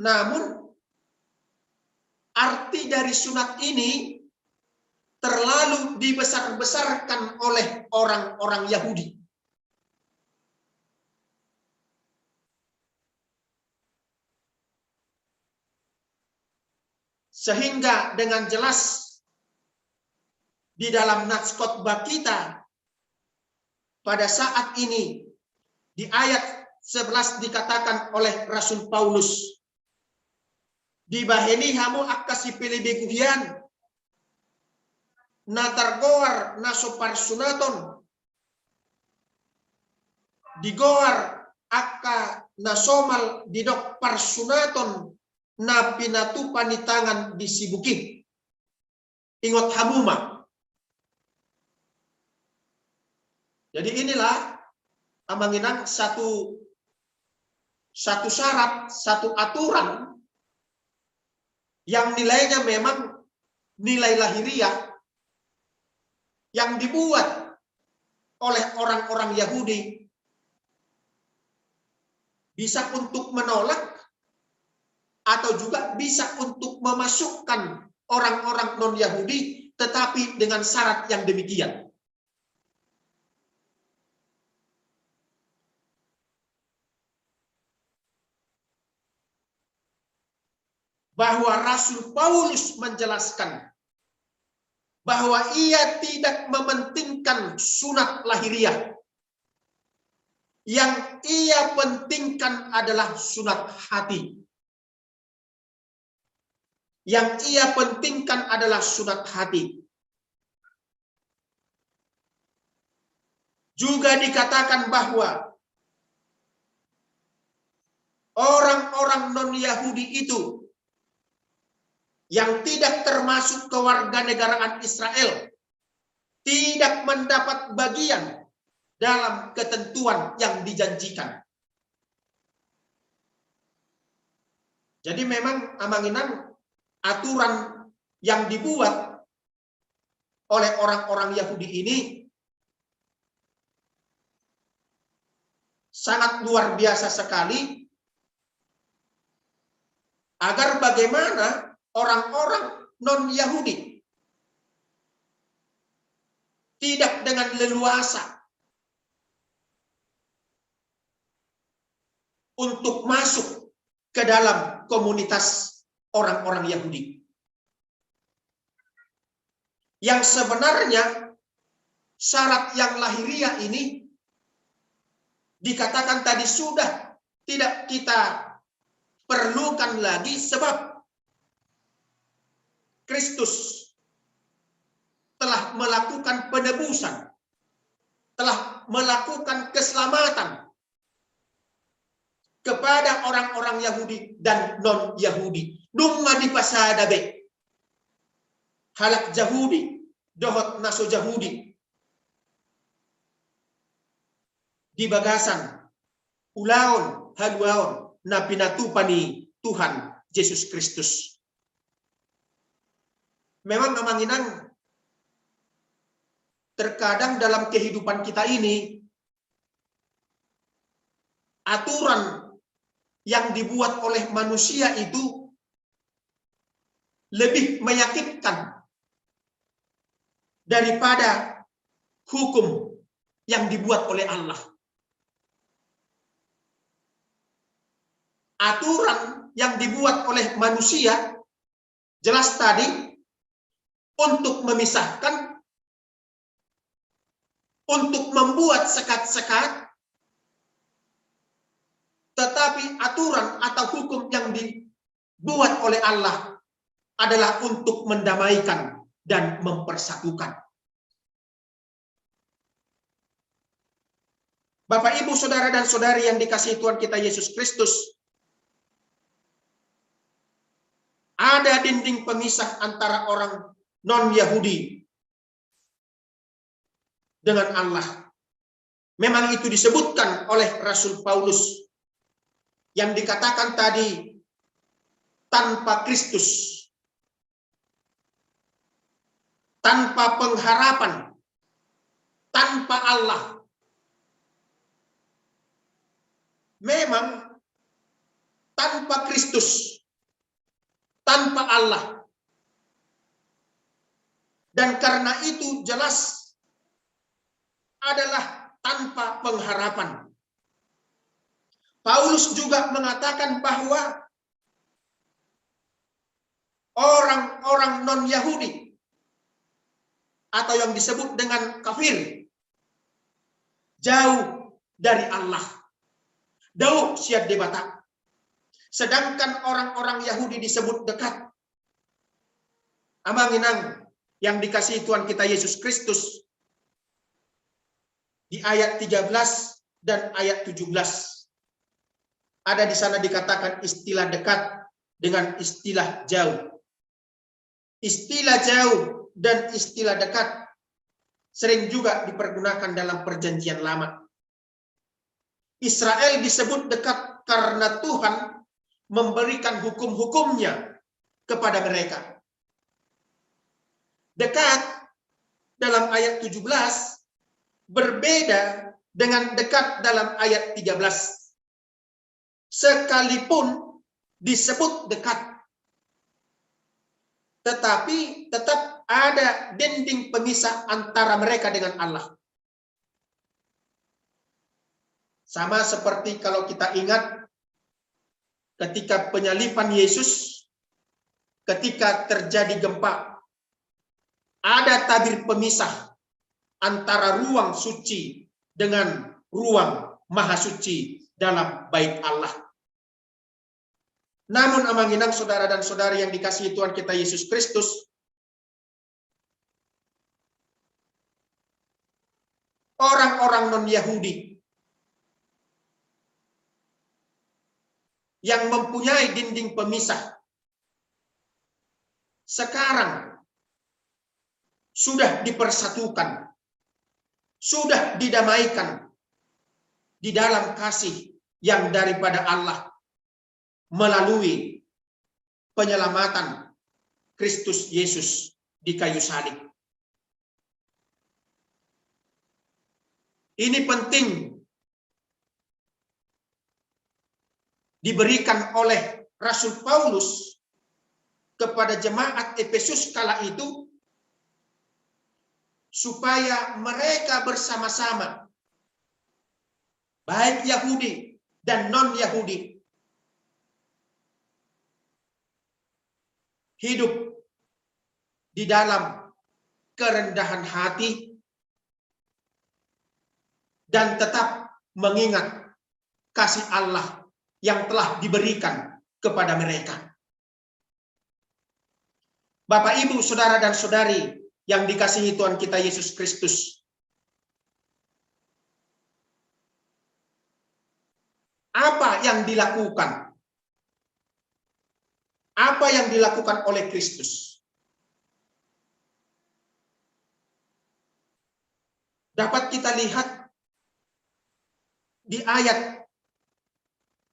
Namun, arti dari sunat ini terlalu dibesar-besarkan oleh orang-orang Yahudi. Sehingga dengan jelas di dalam nats khotbah kita pada saat ini, di ayat sebelas dikatakan oleh Rasul Paulus, "Dibahen i hamu angka sipelebegu hian na targoar na so parsunaton, digoar angka na somal didok parsunaton na pinatupa ni tangan di sibuk i." Ingot hamu ma. Jadi inilah, amang inang, satu, satu syarat, satu aturan yang nilainya memang nilai lahiriah, yang dibuat oleh orang-orang Yahudi, bisa untuk menolak atau juga bisa untuk memasukkan orang-orang non-Yahudi, tetapi dengan syarat yang demikian. Bahwa Rasul Paulus menjelaskan bahwa ia tidak mementingkan sunat lahiriah. Yang ia pentingkan adalah sunat hati. Yang ia pentingkan adalah sunat hati. Juga dikatakan bahwa orang-orang non-Yahudi itu yang tidak termasuk kewarganegaraan Israel tidak mendapat bagian dalam ketentuan yang dijanjikan. Jadi memang, amang inang, aturan yang dibuat oleh orang-orang Yahudi ini sangat luar biasa sekali, agar bagaimana orang-orang non-Yahudi tidak dengan leluasa untuk masuk ke dalam komunitas orang-orang Yahudi. Yang sebenarnya syarat yang lahiriah ini dikatakan tadi sudah tidak kita perlukan lagi, sebab Kristus telah melakukan penebusan, telah melakukan keselamatan kepada orang-orang Yahudi dan non-Yahudi. Dung ma dipasada be halak Jahudi dohot na so Jahudi di bagasan ulaon haluaon na pinatupa ni Tuhan Jesus Kristus. Memang, amang inang, terkadang dalam kehidupan kita ini, aturan yang dibuat oleh manusia itu lebih meyakinkan daripada hukum yang dibuat oleh Allah. Aturan yang dibuat oleh manusia jelas tadi untuk memisahkan, untuk membuat sekat-sekat, tetapi aturan atau hukum yang dibuat oleh Allah adalah untuk mendamaikan dan mempersatukan. Bapak, Ibu, saudara, dan saudari yang dikasihi Tuhan kita Yesus Kristus, ada dinding pemisah antara orang non-Yahudi dengan Allah. Memang itu disebutkan oleh Rasul Paulus yang dikatakan tadi, tanpa Kristus, tanpa pengharapan, tanpa Allah. Memang tanpa Kristus, tanpa Allah. Dan karena itu jelas adalah tanpa pengharapan. Paulus juga mengatakan bahwa orang-orang non-Yahudi atau yang disebut dengan kafir jauh dari Allah, jauh sian Debata. Sedangkan orang-orang Yahudi disebut dekat. Amang inang yang dikasihi Tuhan kita Yesus Kristus, di ayat tiga belas dan ayat tujuh belas, ada di sana dikatakan istilah dekat dengan istilah jauh. Istilah jauh dan istilah dekat sering juga dipergunakan dalam Perjanjian Lama. Israel disebut dekat karena Tuhan memberikan hukum-hukum-Nya kepada mereka. Dekat dalam ayat tujuh belas berbeda dengan dekat dalam ayat tiga belas. Sekalipun disebut dekat, tetapi tetap ada dinding pemisah antara mereka dengan Allah. Sama seperti kalau kita ingat ketika penyaliban Yesus, ketika terjadi gempa, ada tabir pemisah antara ruang suci dengan ruang maha suci dalam bait Allah. Namun, amang inang, saudara dan saudari yang dikasihi Tuhan kita Yesus Kristus, orang-orang non-Yahudi yang mempunyai dinding pemisah sekarang sudah dipersatukan, sudah didamaikan di dalam kasih yang daripada Allah melalui penyelamatan Kristus Yesus di kayu salib. Ini penting diberikan oleh Rasul Paulus kepada jemaat Efesus kala itu, supaya mereka bersama-sama, baik Yahudi dan non-Yahudi, hidup di dalam kerendahan hati dan tetap mengingat kasih Allah yang telah diberikan kepada mereka. Bapak, Ibu, saudara, dan saudari yang dikasihi Tuhan kita Yesus Kristus, apa yang dilakukan? Apa yang dilakukan oleh Kristus? Dapat kita lihat di ayat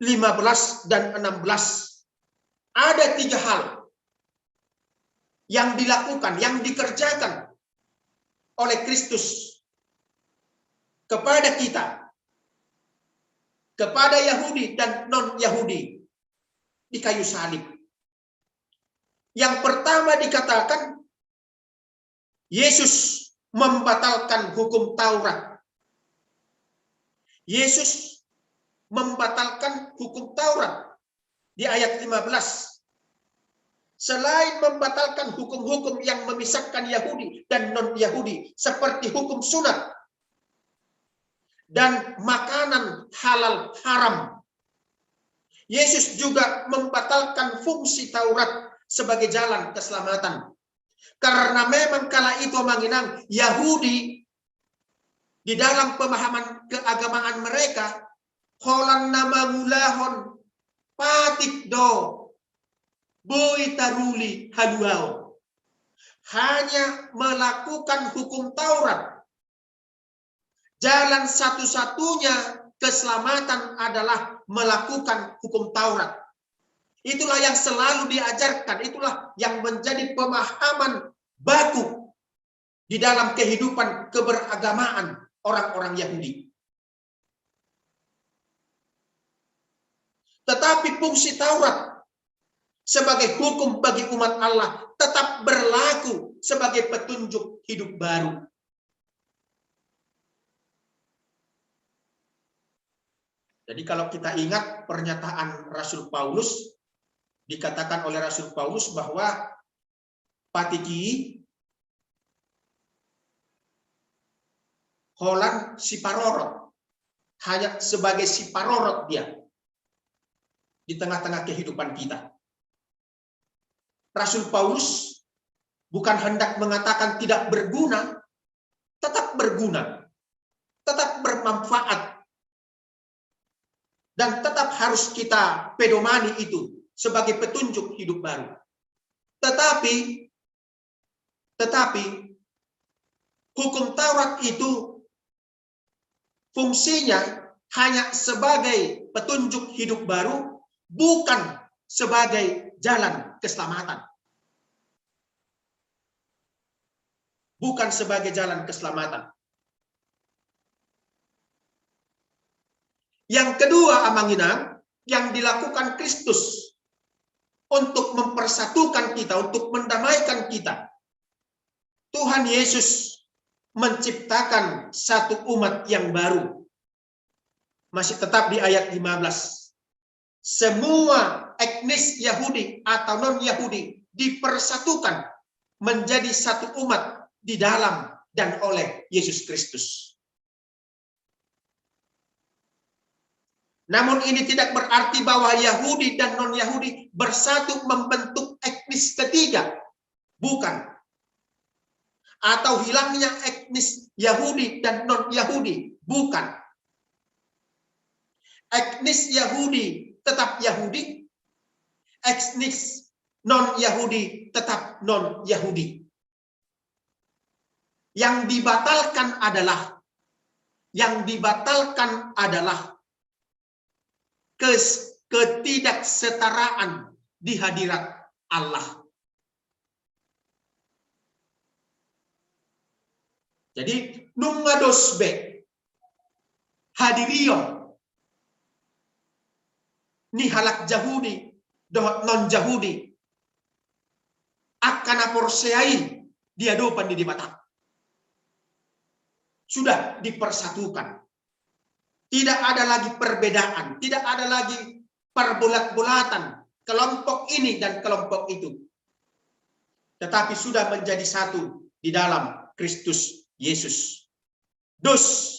lima belas dan enam belas. Ada tiga hal yang dilakukan, yang dikerjakan oleh Kristus kepada kita, kepada Yahudi dan non-Yahudi di kayu salib. Yang pertama dikatakan, Yesus membatalkan hukum Taurat. Yesus membatalkan hukum Taurat di ayat lima belas. Selain membatalkan hukum-hukum yang memisahkan Yahudi dan non-Yahudi, seperti hukum sunat dan makanan halal haram, Yesus juga membatalkan fungsi Taurat sebagai jalan keselamatan. Karena memang kala itu, amang inang, Yahudi di dalam pemahaman keagamaan mereka, holan na mangulahon patik do boi taruli haluaon. Hanya melakukan hukum Taurat. Jalan satu-satunya keselamatan adalah melakukan hukum Taurat. Itulah yang selalu diajarkan, itulah yang menjadi pemahaman baku di dalam kehidupan keberagamaan orang-orang Yahudi. Tetapi fungsi Taurat sebagai hukum bagi umat Allah tetap berlaku sebagai petunjuk hidup baru. Jadi, kalau kita ingat pernyataan Rasul Paulus, dikatakan oleh Rasul Paulus bahwa patik i holan siparorot, hanya sebagai siparorot dia di tengah-tengah kehidupan kita. Rasul Paulus bukan hendak mengatakan tidak berguna, tetap berguna, tetap bermanfaat, dan tetap harus kita pedomani itu sebagai petunjuk hidup baru. Tetapi, tetapi hukum Taurat itu fungsinya hanya sebagai petunjuk hidup baru, bukan sebagai jalan keselamatan. Bukan sebagai jalan keselamatan. Yang kedua, amang inang, yang dilakukan Kristus untuk mempersatukan kita, untuk mendamaikan kita. Tuhan Yesus menciptakan satu umat yang baru. Masih tetap di ayat lima belas. Semua etnis Yahudi atau non-Yahudi dipersatukan menjadi satu umat di dalam dan oleh Yesus Kristus. Namun, ini tidak berarti bahwa Yahudi dan non-Yahudi bersatu membentuk etnis ketiga. Bukan. Atau hilangnya etnis Yahudi dan non-Yahudi. Bukan. Etnis Yahudi tetap Yahudi. Etnis non-Yahudi tetap non-Yahudi. Yang dibatalkan adalah, yang dibatalkan adalah kes-, ketidaksetaraan di hadirat Allah. Jadi, nunga dos be hadirion ni halak Jahudi dohot non-Jahudi, angka na porsea i di adopan ni Debata. Sudah dipersatukan. Tidak ada lagi perbedaan, tidak ada lagi perbolat-bolatan, kelompok ini dan kelompok itu. Tetapi sudah menjadi satu di dalam Kristus Yesus. Dos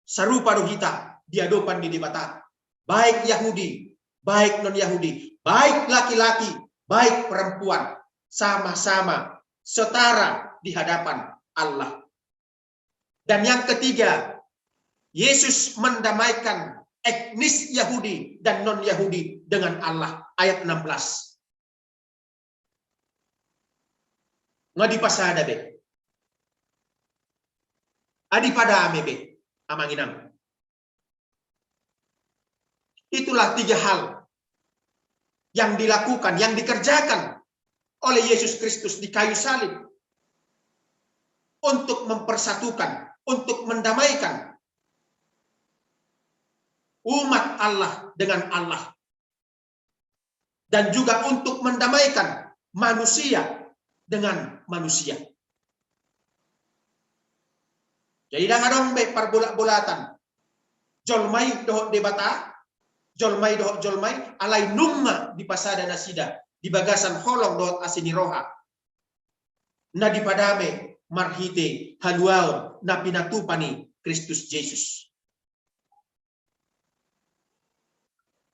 sarupa do hita di adopan ni Debata. Baik Yahudi, baik non-Yahudi, baik laki-laki, baik perempuan, sama-sama setara di hadapan Allah. Dan yang ketiga, Yesus mendamaikan etnis Yahudi dan non-Yahudi dengan Allah. Ayat enam belas. Nga dipasada be. Nga dipadame be, amang inang. Itulah tiga hal yang dilakukan, yang dikerjakan oleh Yesus Kristus di kayu salib untuk mempersatukan, untuk mendamaikan umat Allah dengan Allah, dan juga untuk mendamaikan manusia dengan manusia. Jadi, ndang adong be parbolat-bolatan jolma i dohot Debata, jolma i dohot jolma i, alai nunga dipasada nasida di bagasan holong dohot asi ni roha. Na dipadame marhite haluaon na pinatupa ni Kristus Jesus.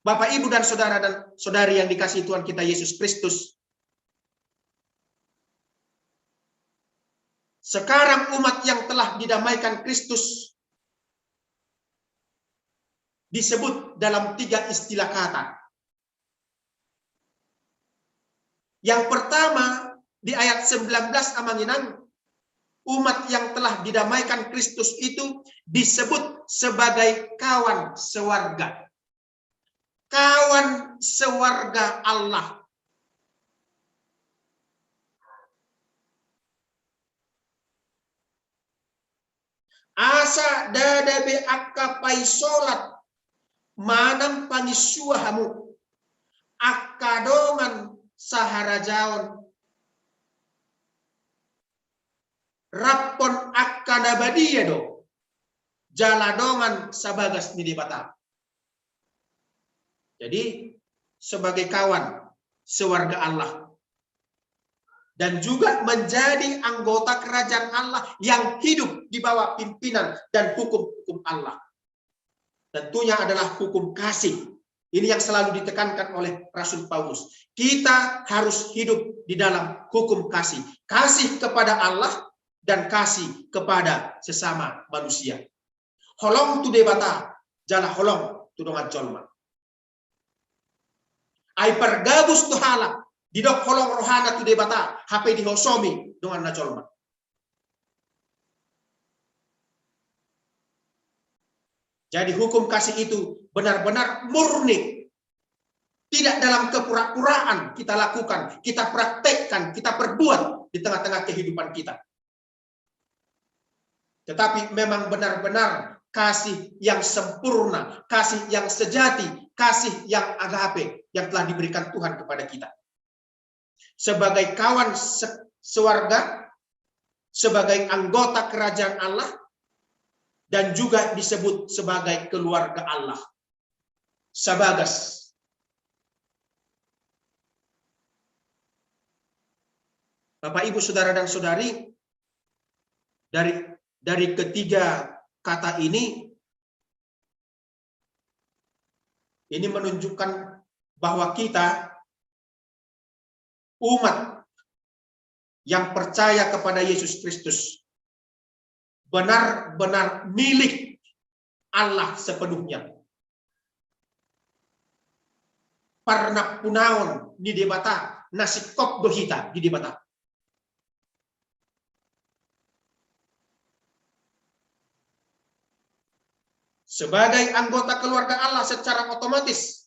Bapak, Ibu, dan saudara dan saudari yang dikasihi Tuhan kita Yesus Kristus, sekarang umat yang telah didamaikan Kristus disebut dalam tiga istilah kata. Yang pertama, di ayat sembilan belas, Amang Inang, umat yang telah didamaikan Kristus itu disebut sebagai kawan sewarga. Kawan sewarga Allah. Asa ndada be angka paisolat manang panginsua hamu, angka dongan saharajaon, raphon angka na badia do, jala dongan sabagas ni Debata. Jadi, sebagai kawan sewarga Allah dan juga menjadi anggota kerajaan Allah yang hidup di bawah pimpinan dan hukum-hukum Allah. Tentunya adalah hukum kasih. Ini yang selalu ditekankan oleh Rasul Paulus. Kita harus hidup di dalam hukum kasih. Kasih kepada Allah dan kasih kepada sesama manusia. Holong tu Debata, jala holong tu dongan jolma. Ai pargabus do halak, didok holong rohana tu Debata, hape dihosomi donganna jolma. Jadi hukum kasih itu benar-benar murni. Tidak dalam kepura-puraan kita lakukan, kita praktekkan, kita perbuat di tengah-tengah kehidupan kita. Tetapi memang benar-benar kasih yang sempurna, kasih yang sejati, kasih yang agape yang telah diberikan Tuhan kepada kita. Sebagai kawan se-, sewarga, sebagai anggota kerajaan Allah, dan juga disebut sebagai keluarga Allah. Sabagas. Bapak, Ibu, saudara dan saudari, dari, dari ketiga kata ini, ini menunjukkan bahwa kita, umat yang percaya kepada Yesus Kristus, benar-benar milik Allah sepenuhnya. Parnampunaon ni Debata, na singkop do hita di Debata. Sebagai anggota keluarga Allah, secara otomatis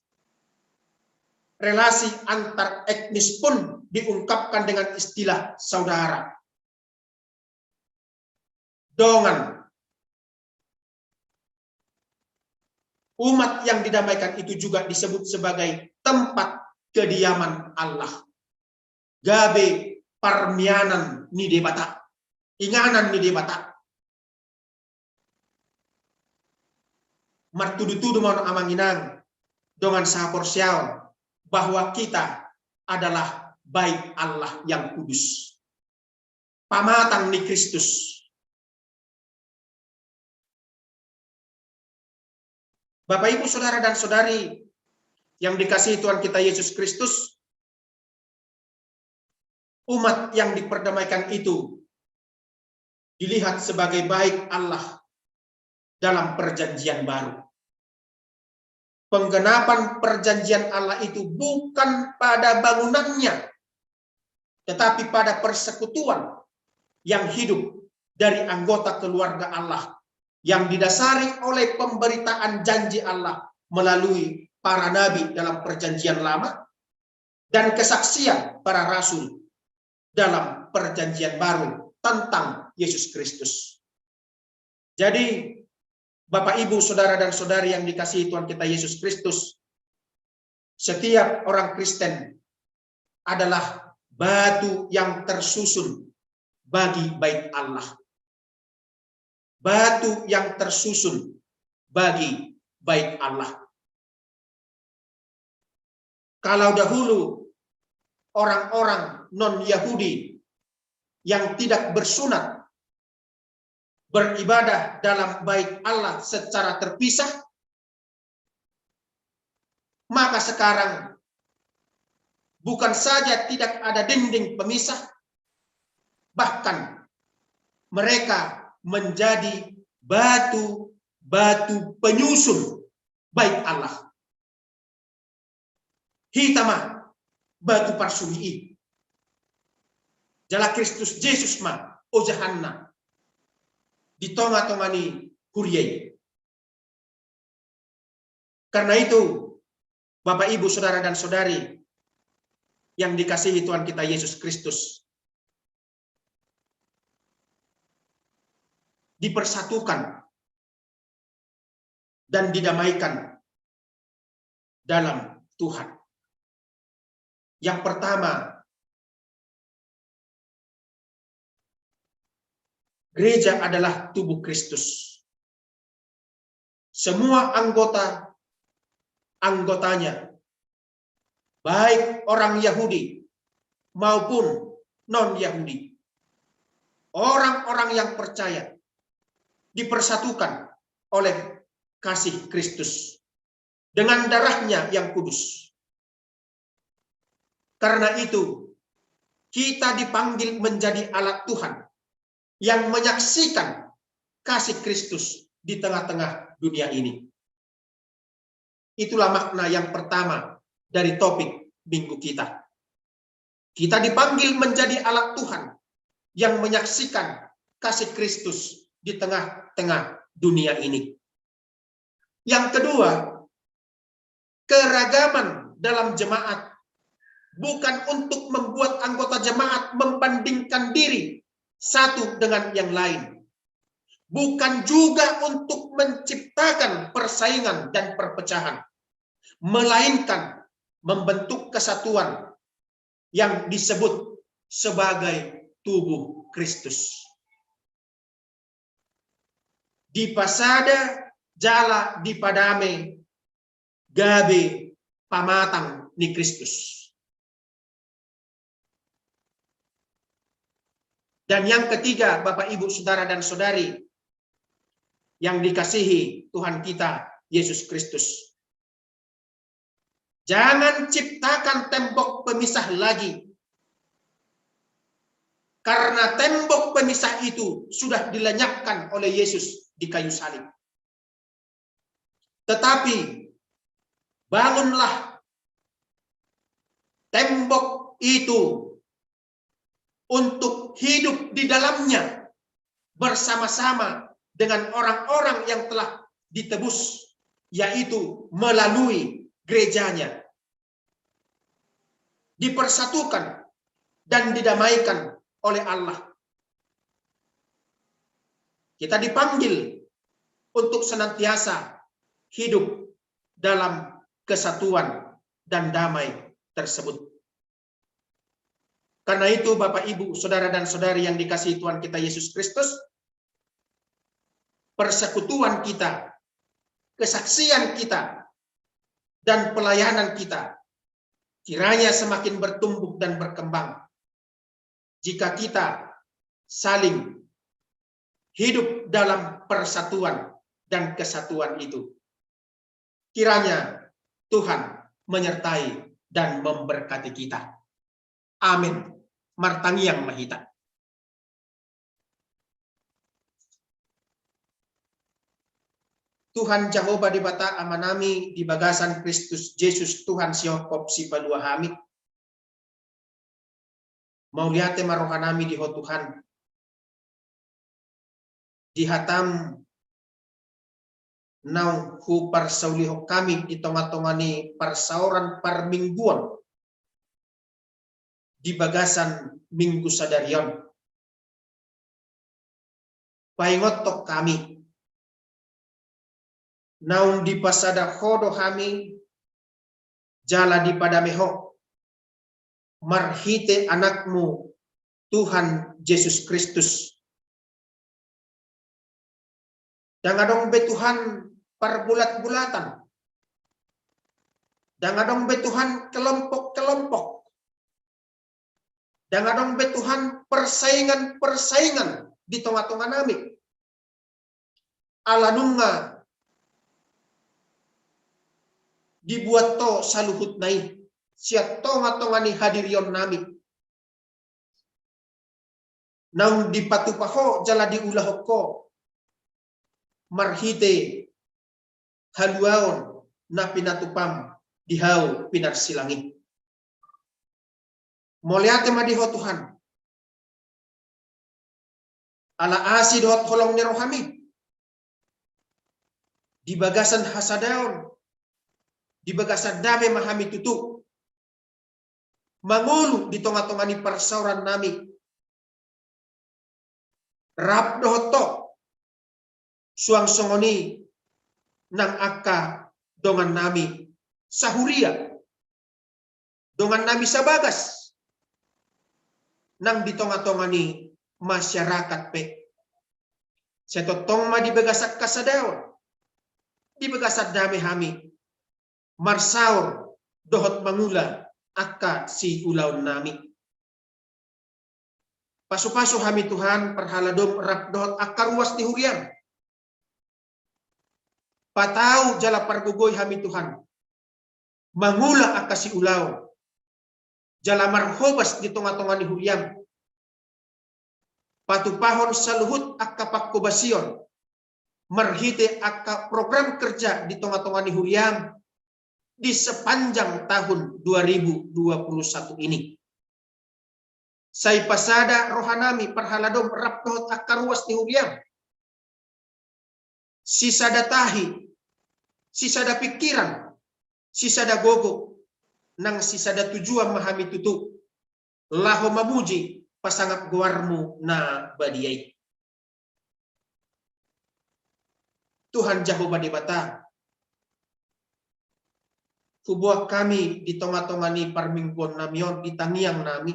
relasi antar etnis pun diungkapkan dengan istilah saudara. Dongan. Umat yang didamaikan itu juga disebut sebagai tempat kediaman Allah. Gabe parmianan ni Debata, inganan ni Debata. Martudu-tudu ma on, Amang Inang, dongan sahaporseaon, bahwa kita adalah bait Allah yang kudus, pamatang ni Kristus. Bapak, Ibu, saudara dan saudari yang dikasihi Tuhan kita Yesus Kristus, umat yang diperdamaikan itu dilihat sebagai bait Allah dalam perjanjian baru. Penggenapan perjanjian Allah itu bukan pada bangunannya, tetapi pada persekutuan yang hidup dari anggota keluarga Allah, yang didasari oleh pemberitaan janji Allah melalui para nabi dalam perjanjian lama dan kesaksian para rasul dalam perjanjian baru tentang Yesus Kristus. Jadi, Bapak, Ibu, saudara dan saudari yang dikasihi Tuhan kita Yesus Kristus, setiap orang Kristen adalah batu yang tersusun bagi bait Allah. Batu yang tersusun bagi bait Allah. Kalau dahulu orang-orang non-Yahudi yang tidak bersunat beribadah dalam bait Allah secara terpisah, Maka sekarang bukan saja tidak ada dinding pemisah, bahkan mereka menjadi batu-batu penyusun bait Allah. Hita ma batu parsuri i. Jala Kristus Jesus ma ojahanna di tonga-tonga ni huria i. Karena itu, Bapak, Ibu, saudara dan saudari yang dikasihi Tuhan kita Yesus Kristus, dipersatukan dan didamaikan dalam Tuhan. Yang pertama, gereja adalah tubuh Kristus. Semua anggota, anggotanya, baik orang Yahudi maupun non-Yahudi, orang-orang yang percaya, dipersatukan oleh kasih Kristus dengan darahnya yang kudus. Karena itu, kita dipanggil menjadi alat Tuhan yang menyaksikan kasih Kristus di tengah-tengah dunia ini. Itulah makna yang pertama dari topik minggu kita. Kita dipanggil menjadi alat Tuhan yang menyaksikan kasih Kristus di tengah-tengah dunia ini. Yang kedua, keragaman dalam jemaat bukan untuk membuat anggota jemaat membandingkan diri satu dengan yang lain. Bukan juga untuk menciptakan persaingan dan perpecahan, melainkan membentuk kesatuan yang disebut sebagai tubuh Kristus. Dipasada jala dipadame gabe pamatang ni Kristus. Dan yang ketiga, Bapak, Ibu, saudara dan saudari yang dikasihi Tuhan kita Yesus Kristus, jangan ciptakan tembok pemisah lagi. Karena tembok pemisah itu sudah dilenyapkan oleh Yesus di kayu salib. Tetapi bangunlah tembok itu untuk hidup di dalamnya bersama-sama dengan orang-orang yang telah ditebus, yaitu melalui gerejanya. Dipersatukan dan didamaikan oleh Allah. Kita dipanggil untuk senantiasa hidup dalam kesatuan dan damai tersebut. Karena itu, Bapak, Ibu, saudara dan saudari yang dikasihi Tuhan kita Yesus Kristus, persekutuan kita, kesaksian kita, dan pelayanan kita kiranya semakin bertumbuh dan berkembang jika kita saling hidup dalam persatuan dan kesatuan itu. Kiranya Tuhan menyertai dan memberkati kita. Amin. Martangiang ma hita. Tuhan Jahowa Debata Amanami, di bagasan Kristus Jesus Tuhan sihophop sipalua hami. Mauliate ma rohanami di Ho Tuhan. Di hatam naung huparsaulihon hami di tonga-tonga ni parsaoran parmingguon di bagasan minggu sadari on. Paingothon hami, naung dipasada Ho do hami, jala dipadame Ho, marhite Anakmu Tuhan Jesus Kristus. Ndang adong be Tuhan parbulat-bulatan. Ndang adong be Tuhan kelompok-kelompok. Ndang adong be Tuhan persaingan-persaingan di tonga-tonga nami. Ala nunga dibuat Ho saluhutna i sian tonga-tonga ni hadirion nami. Naung dipatupa Ho jala diulahon Ho marhite haluaon na pinatupam di hau pinarsilang i. Mauliate ma di Ho Tuhan. Ala asi dohot holong ni rohami, di bagasan hasadaon, di bagasan dame ma hami tutu mangolu di tonga-tonga ni parsaoran nami. Rap dohot Ho, suang songon i nang angka dongan nami sahuria, dongan nami sabagas, nang di tonga-tonga ni masyarakat pe. Sai tongtong ma di bagasan hasadaon, di bagasan dame hami marsaor dohot mangula angka siulaon nami. Pasu-pasu hami Tuhan, parhaladom rap dohot angka ruas ni huriam. Patau jala pargogoi hami Tuhan mangula angka siulaon, jala marhobas di tonga-tonga ni huriam. Patupahon saluhut angka panghobasion marhite angka program kerja di tonga-tonga ni huriam di sepanjang tahun dua ribu dua puluh satu ini. Sai pasada roha nami parhaladom rap dohot angka ruas ni huriam. Sisada tahi, sisada pikiran, sisada gogo, nang sisada tujuan ma hami tutu laho mamuji pasangap goarmu na badia i. Tuhan Jahowa Debata, huboan hami di tonga-tonga ni parmingguon nami on, di tangiang nami,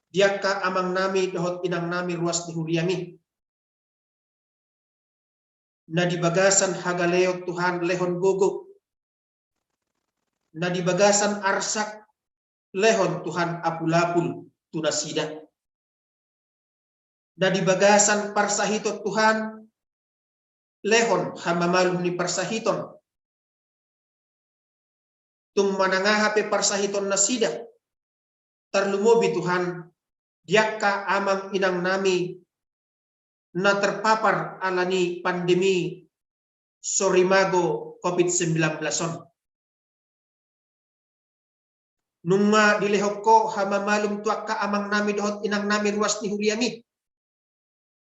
di angka amang nami dohot inang nami ruas ni huriam i. Na di bagasan hagaleon Tuhan, lehon gogo. Na di bagasan arsak, lehon Tuhan apul-apul tu nasida. Na di bagasan parsahiton Tuhan, lehon hamamalum ni parsahiton. Tung manang aha pe parsahiton nasida, tarlumobi Tuhan di angka amang inang nami na terpapar ala ni pandemi sorimago covid sembilan belas on. Nunga dilehon Ho hamamalum tu angka amang nami dohot inang nami ruas ni huriam i.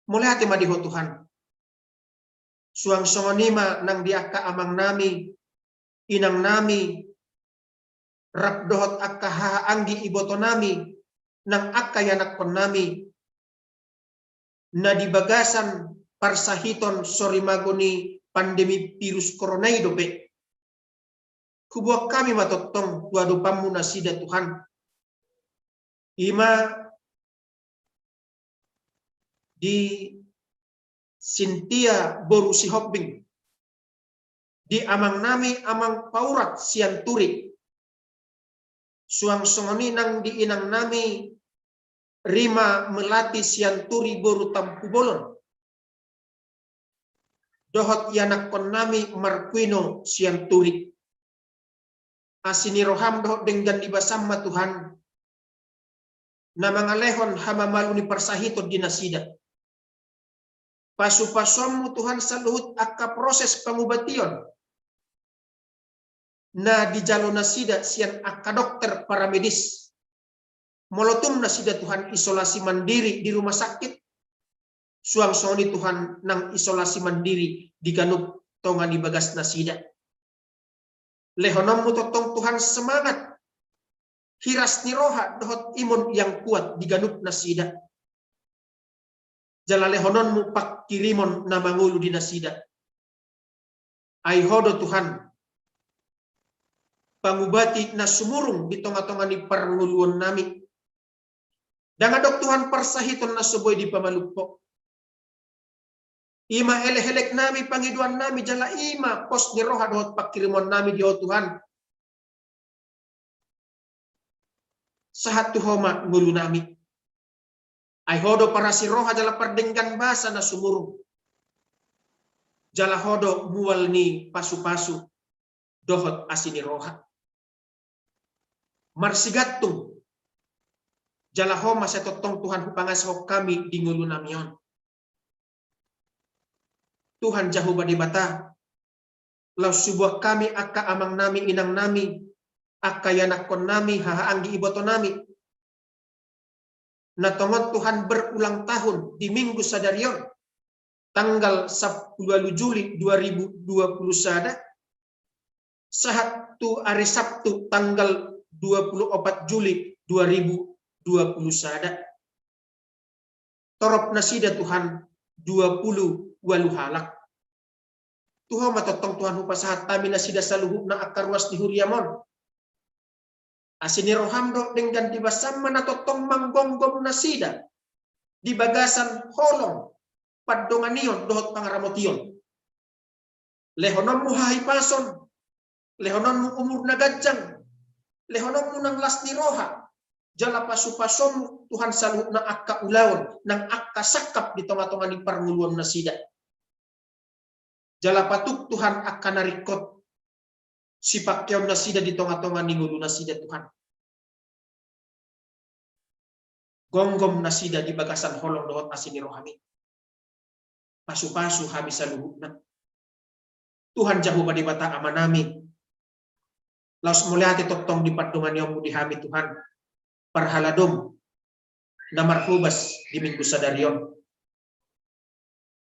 Mauliate ma di Ho Tuhan. Suang songon i ma nang di angka amang nami, inang nami, rap dohot angka haha anggi iboto nami, nang angka ianakkon nami, na di bagasan parsahiton sorimago ni pandemi virus corona i dope. Huboan hami ma tongtong tu adopanmu nasida Tuhan. I ma di Sintia boru Sihombing, di amang nami amang Paurat Sianturi, suang songon i nang di inang nami Rima Melati Sianturi boru Tampubolon, dohot ianakkon nami Markuino Sianturi. Asi ni roham dohot denggan ni basam ma Tuhan, na mangalehon hamamalum ni parsahiton di nasida. Pasu-pasuonmu Tuhan saluhut angka proses pangubation na dijalo nasida sian angka dokter paramedis. Molo tung nasida Tuhan isolasi mandiri di rumah sakit, suang songon i Tuhan nang isolasi mandiri di ganup tonga ni bagas nasida. Lehononmu tongtong Tuhan semangat, hiras ni roha dohot imun yang kuat di ganup nasida. Jala lehononmu pangkirimon na mangolu di nasida. Ai Ho do Tuhan pangubati na sumurung di tonga-tonga ni parngoluon nami. Ndang adong Tuhan parsahiton na so boi dipamalum Ho. I ma elek-elek nami, pangidoan nami, jala i ma pos ni roha dohot pangkirimon nami di Ho Tuhan. Sahat tu Ho ma ngolu nami. Ai Ho do parasi roha jala pardenggan basa na sumurung. Jala Ho do mual ni pasu-pasu. dohot asi ni roha. Marsigantung jala Ho ma sai tongtong Tuhan hupangasahon hami di ngolunami on. Tuhan Jahowa Debata, laos huboan hami angka amangnami, inangnami, angka ianakkonnami, hahaanggi ibotonami, na tongon Tuhan berulang tahun di Minggu sadari on, tanggal sampulu ualu Juli dua ribu dua pulu sada, sahat tu ari Sabtu tanggal dua pulu opat Juli dua ribu dua pulu sada. Torop nasida Tuhan dua pulu ualu halak. Tu Ho ma tongtong Tuhan hupasahat hami nasida saluhutna angka ruas ni huriam on. Asi ni roham dohot denggan ni basam ma na tongtong manggomgom nasida di bagasan holong, pandonganion dohot pangaramotion. Lehononmu hahipason, lehononmu umur na ganjang, lehononmu nang las ni roha, jala pasupasonmu Tuhan saluhutna angka ulaon nang angka sangkap di tongatonga ni parngoluon nasida. Jala patuk Tuhan angka na ringkot sipangkeon nasida di tongatonga ni ngolu nasida Tuhan. Gomgom nasida di bagasan holong dohot asi ni rohami. Pasupasu hami saluhutna. Tuhan Jahowa Debata Amanami, laos mauliate tongtong di pandonganionmu di hami Tuhan, parhaladom na marhobas di Minggu sadari on.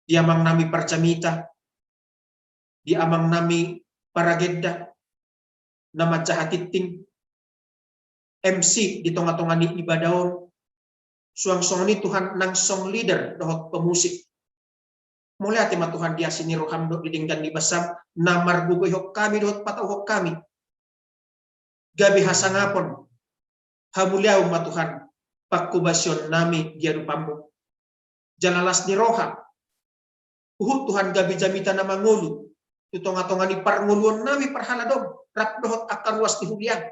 Di amangnami parjamita, di amangnami paragenda, na manjaha tingting, M C di tongatonga ni ibadah on, suang songon i Tuhan nang song leader dohot pemusik. Mauliate ma Tuhan di asi ni roham dohot di denggan ni basam na margogoihon hami dohot patauhon hami. Gabe hasangapon, hamuliaon ma Tuhan pangkobasionnami di adopanmu. Jala las ni roha, huhut Tuhan gabe jamita na mangolu tu tongatonga ni parngoluonnami parhaladom, rap dohot angka ruas ni huriam,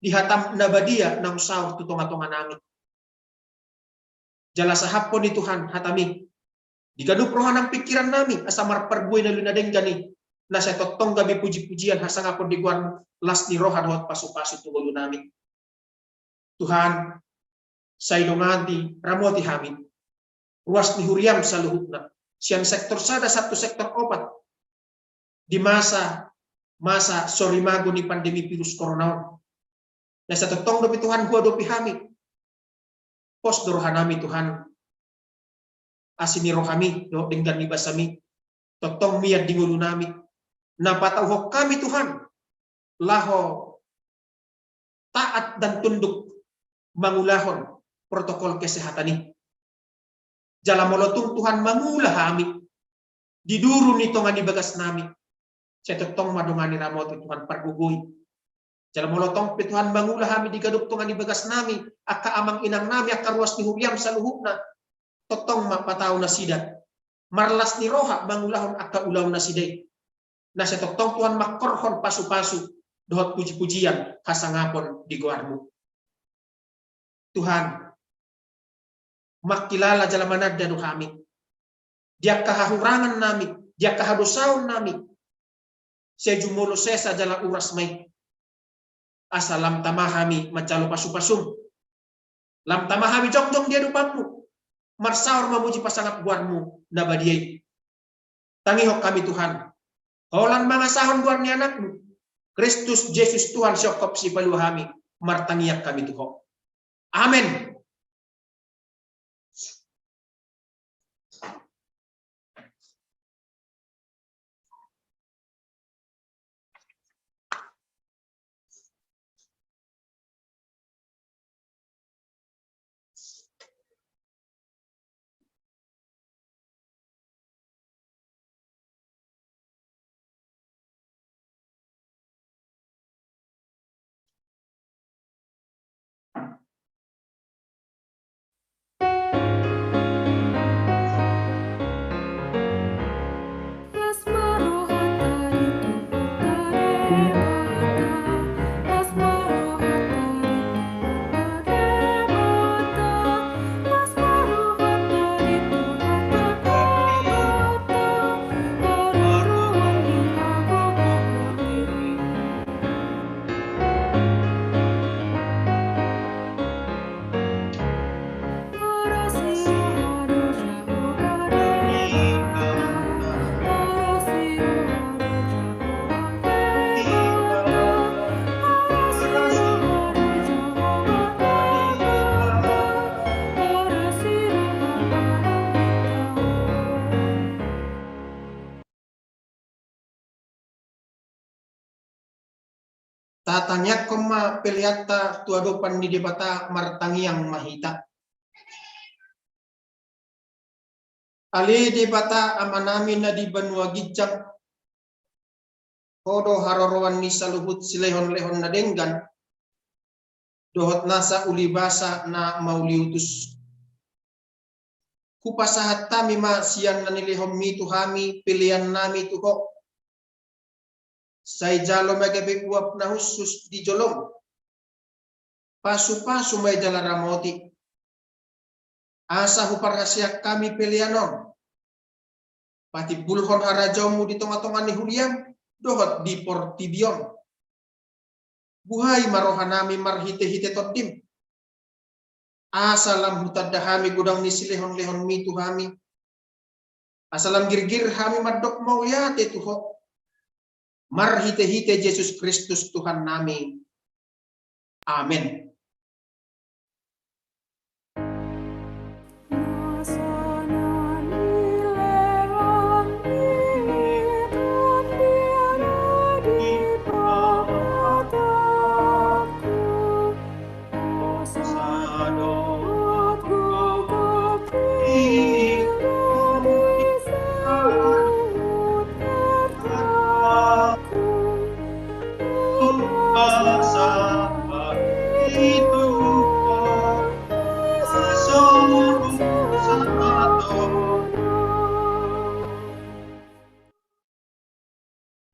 di hatam na badia naung saor tu tongatonganami. Jala sahaphon i Tuhan hatami di ganup roha nang pingkirannami, asa marparbue na uli na denggan i, na sai tongtong gabe pujipujian hasangapon di goarmu, las ni roha dohot pasupasu tu ngolunami. Tuhan, sai dongani, ramoti hami ruas ni huriam saluhutna, sian sektor sada sahat tu sektor opat, di masa, masa sorimago ni pandemi virus corona on. Na sai tongtong dope Tuhan huadopi hami. Pos do rohanami Tuhan, asi ni rohami dohot denggan ni basami tongtong mian di ngolunami. Na patauhon hami Tuhan laho taat dan tunduk mangulahon protokol kesehatan i. Jala molo tung Tuhan mangula hami di duru ni tonga ni bagasnami, sai tongtong ma dongani, ramoti Tuhan, pargogoi. Jala molo tung pe Tuhan mangula hami di ganup tonga ni bagasnami, angka amang inangnami, angka ruas ni huriam saluhutna, tongtong ma patau nasida marlas ni roha mangulahon angka ulaon nasida i. Na sai tongtong Tuhan mangkorhon pasupasu dohot pujipujian hasangapon di goarmu. Tuhan, mangkilala jala mananda do hami di angka hahurangannami, di angka hadosaonnami, sai jumolo sesa jala uras ma i. Asa lam tama hami manjalo pasupasum. Lam tama hami jongjong di adopanmu, marsaor mamuji pasangap goarmu na badia i. Tangihon hami Tuhan, holan mangasahon goar ni anakmu, Kristus Jesus Tuhan sihomhom sipalua hami, martangiang hami tu Ho. Amen. Tatangiangkon ma peleanta tu adopan ni Debata, martangiang ma hita. Ale Debata Amanami na di banua ginjang, Ho do haroroan ni saluhut silehonlehon na denggan, dohot nasa ulibasa na mauliutus. Hupasahat hami ma sian na nilehonMi tu hami peleannami tu Ho. Sai jalo ma gabe uap na hushus di joloM. Pasupasu ma i jala ramoti. Asa huparhaseang hami pelean on, patimbulhon harajaonMu di tongatonga ni huriaM dohot di portibi on. Buhai ma rohanami marhitehite TondiM. Asa lam hutanda hami godang ni silehonlehonMi tu hami. Asa lam girgir hami mandok mauliate tu Ho. Marhitehite Jesus Kristus Tuhannami. Amen.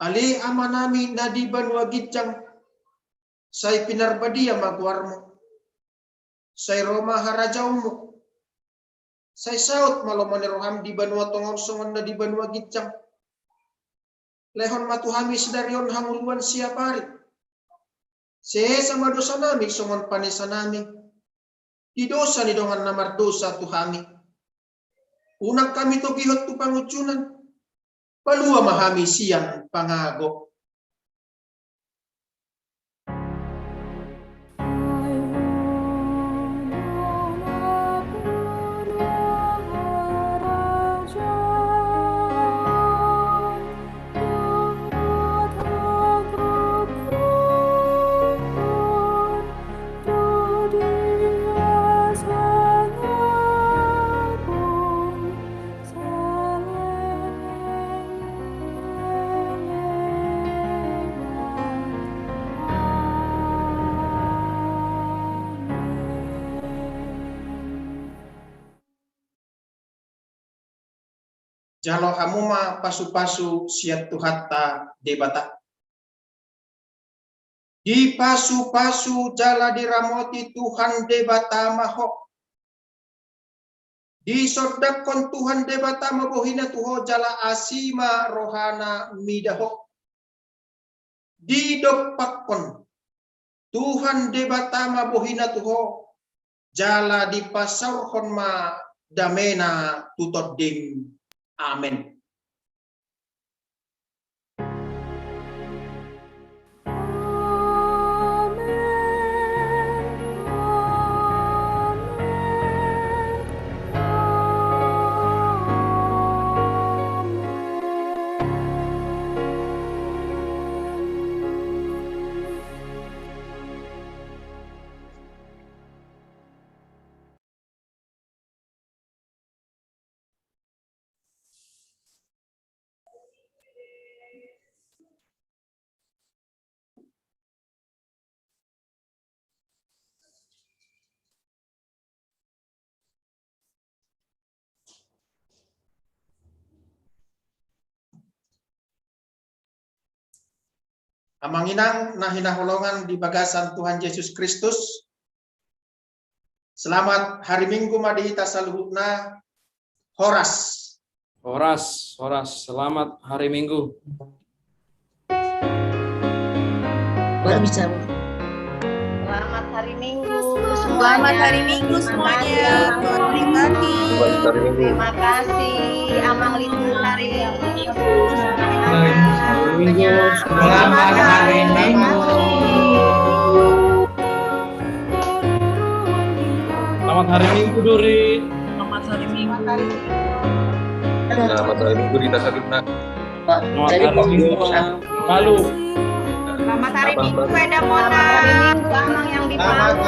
Ale Amanami na di banua ginjang, sai pinarbadia ma goarMu. Sai ro ma harajaonMu. Sai saut ma lomo ni rohaM di banua tonga on songon na di banua ginjang. Lehon ma tu hami sadari on hanguruan siapari. Sesa ma dosanami songon panesanami di dosa ni dongan na mardosa tu hami. Unang hami togihon tu pangunjunan. Palua ma hami sian pangago. Jalo hamu ma pasupasu sian Tuhanta Debata. Dipasupasu jala diramoti Tuhan Debata ma ho. Disondangkon Tuhan Debata ma bohina tu ho jala asi ma rohana mida ho. Didompakkon Tuhan Debata ma bohina tu ho, jala dipasaorhon ma damena tu tondim. Amen. Amang inang na hinaholongan di bagasan Tuhan Jesus Kristus, selamat hari Minggu ma di hita saluhutna. Horas. Horas, horas. Selamat hari Minggu. Baru bisa. Selamat hari Minggu semuanya. Selamat hari Minggu semuanya. Terima kasih. Terima kasih, Amang Litu. Selamat hari Minggu. Selamat hari Minggu. Selamat hari Minggu, Duri. Selamat hari Minggu. Selamat hari Minggu, Dita Saruna. Selamat hari Minggu, Palu. Selamat hari Minggu, Eda Mona. Selamat hari Minggu, Amang yang di Palu.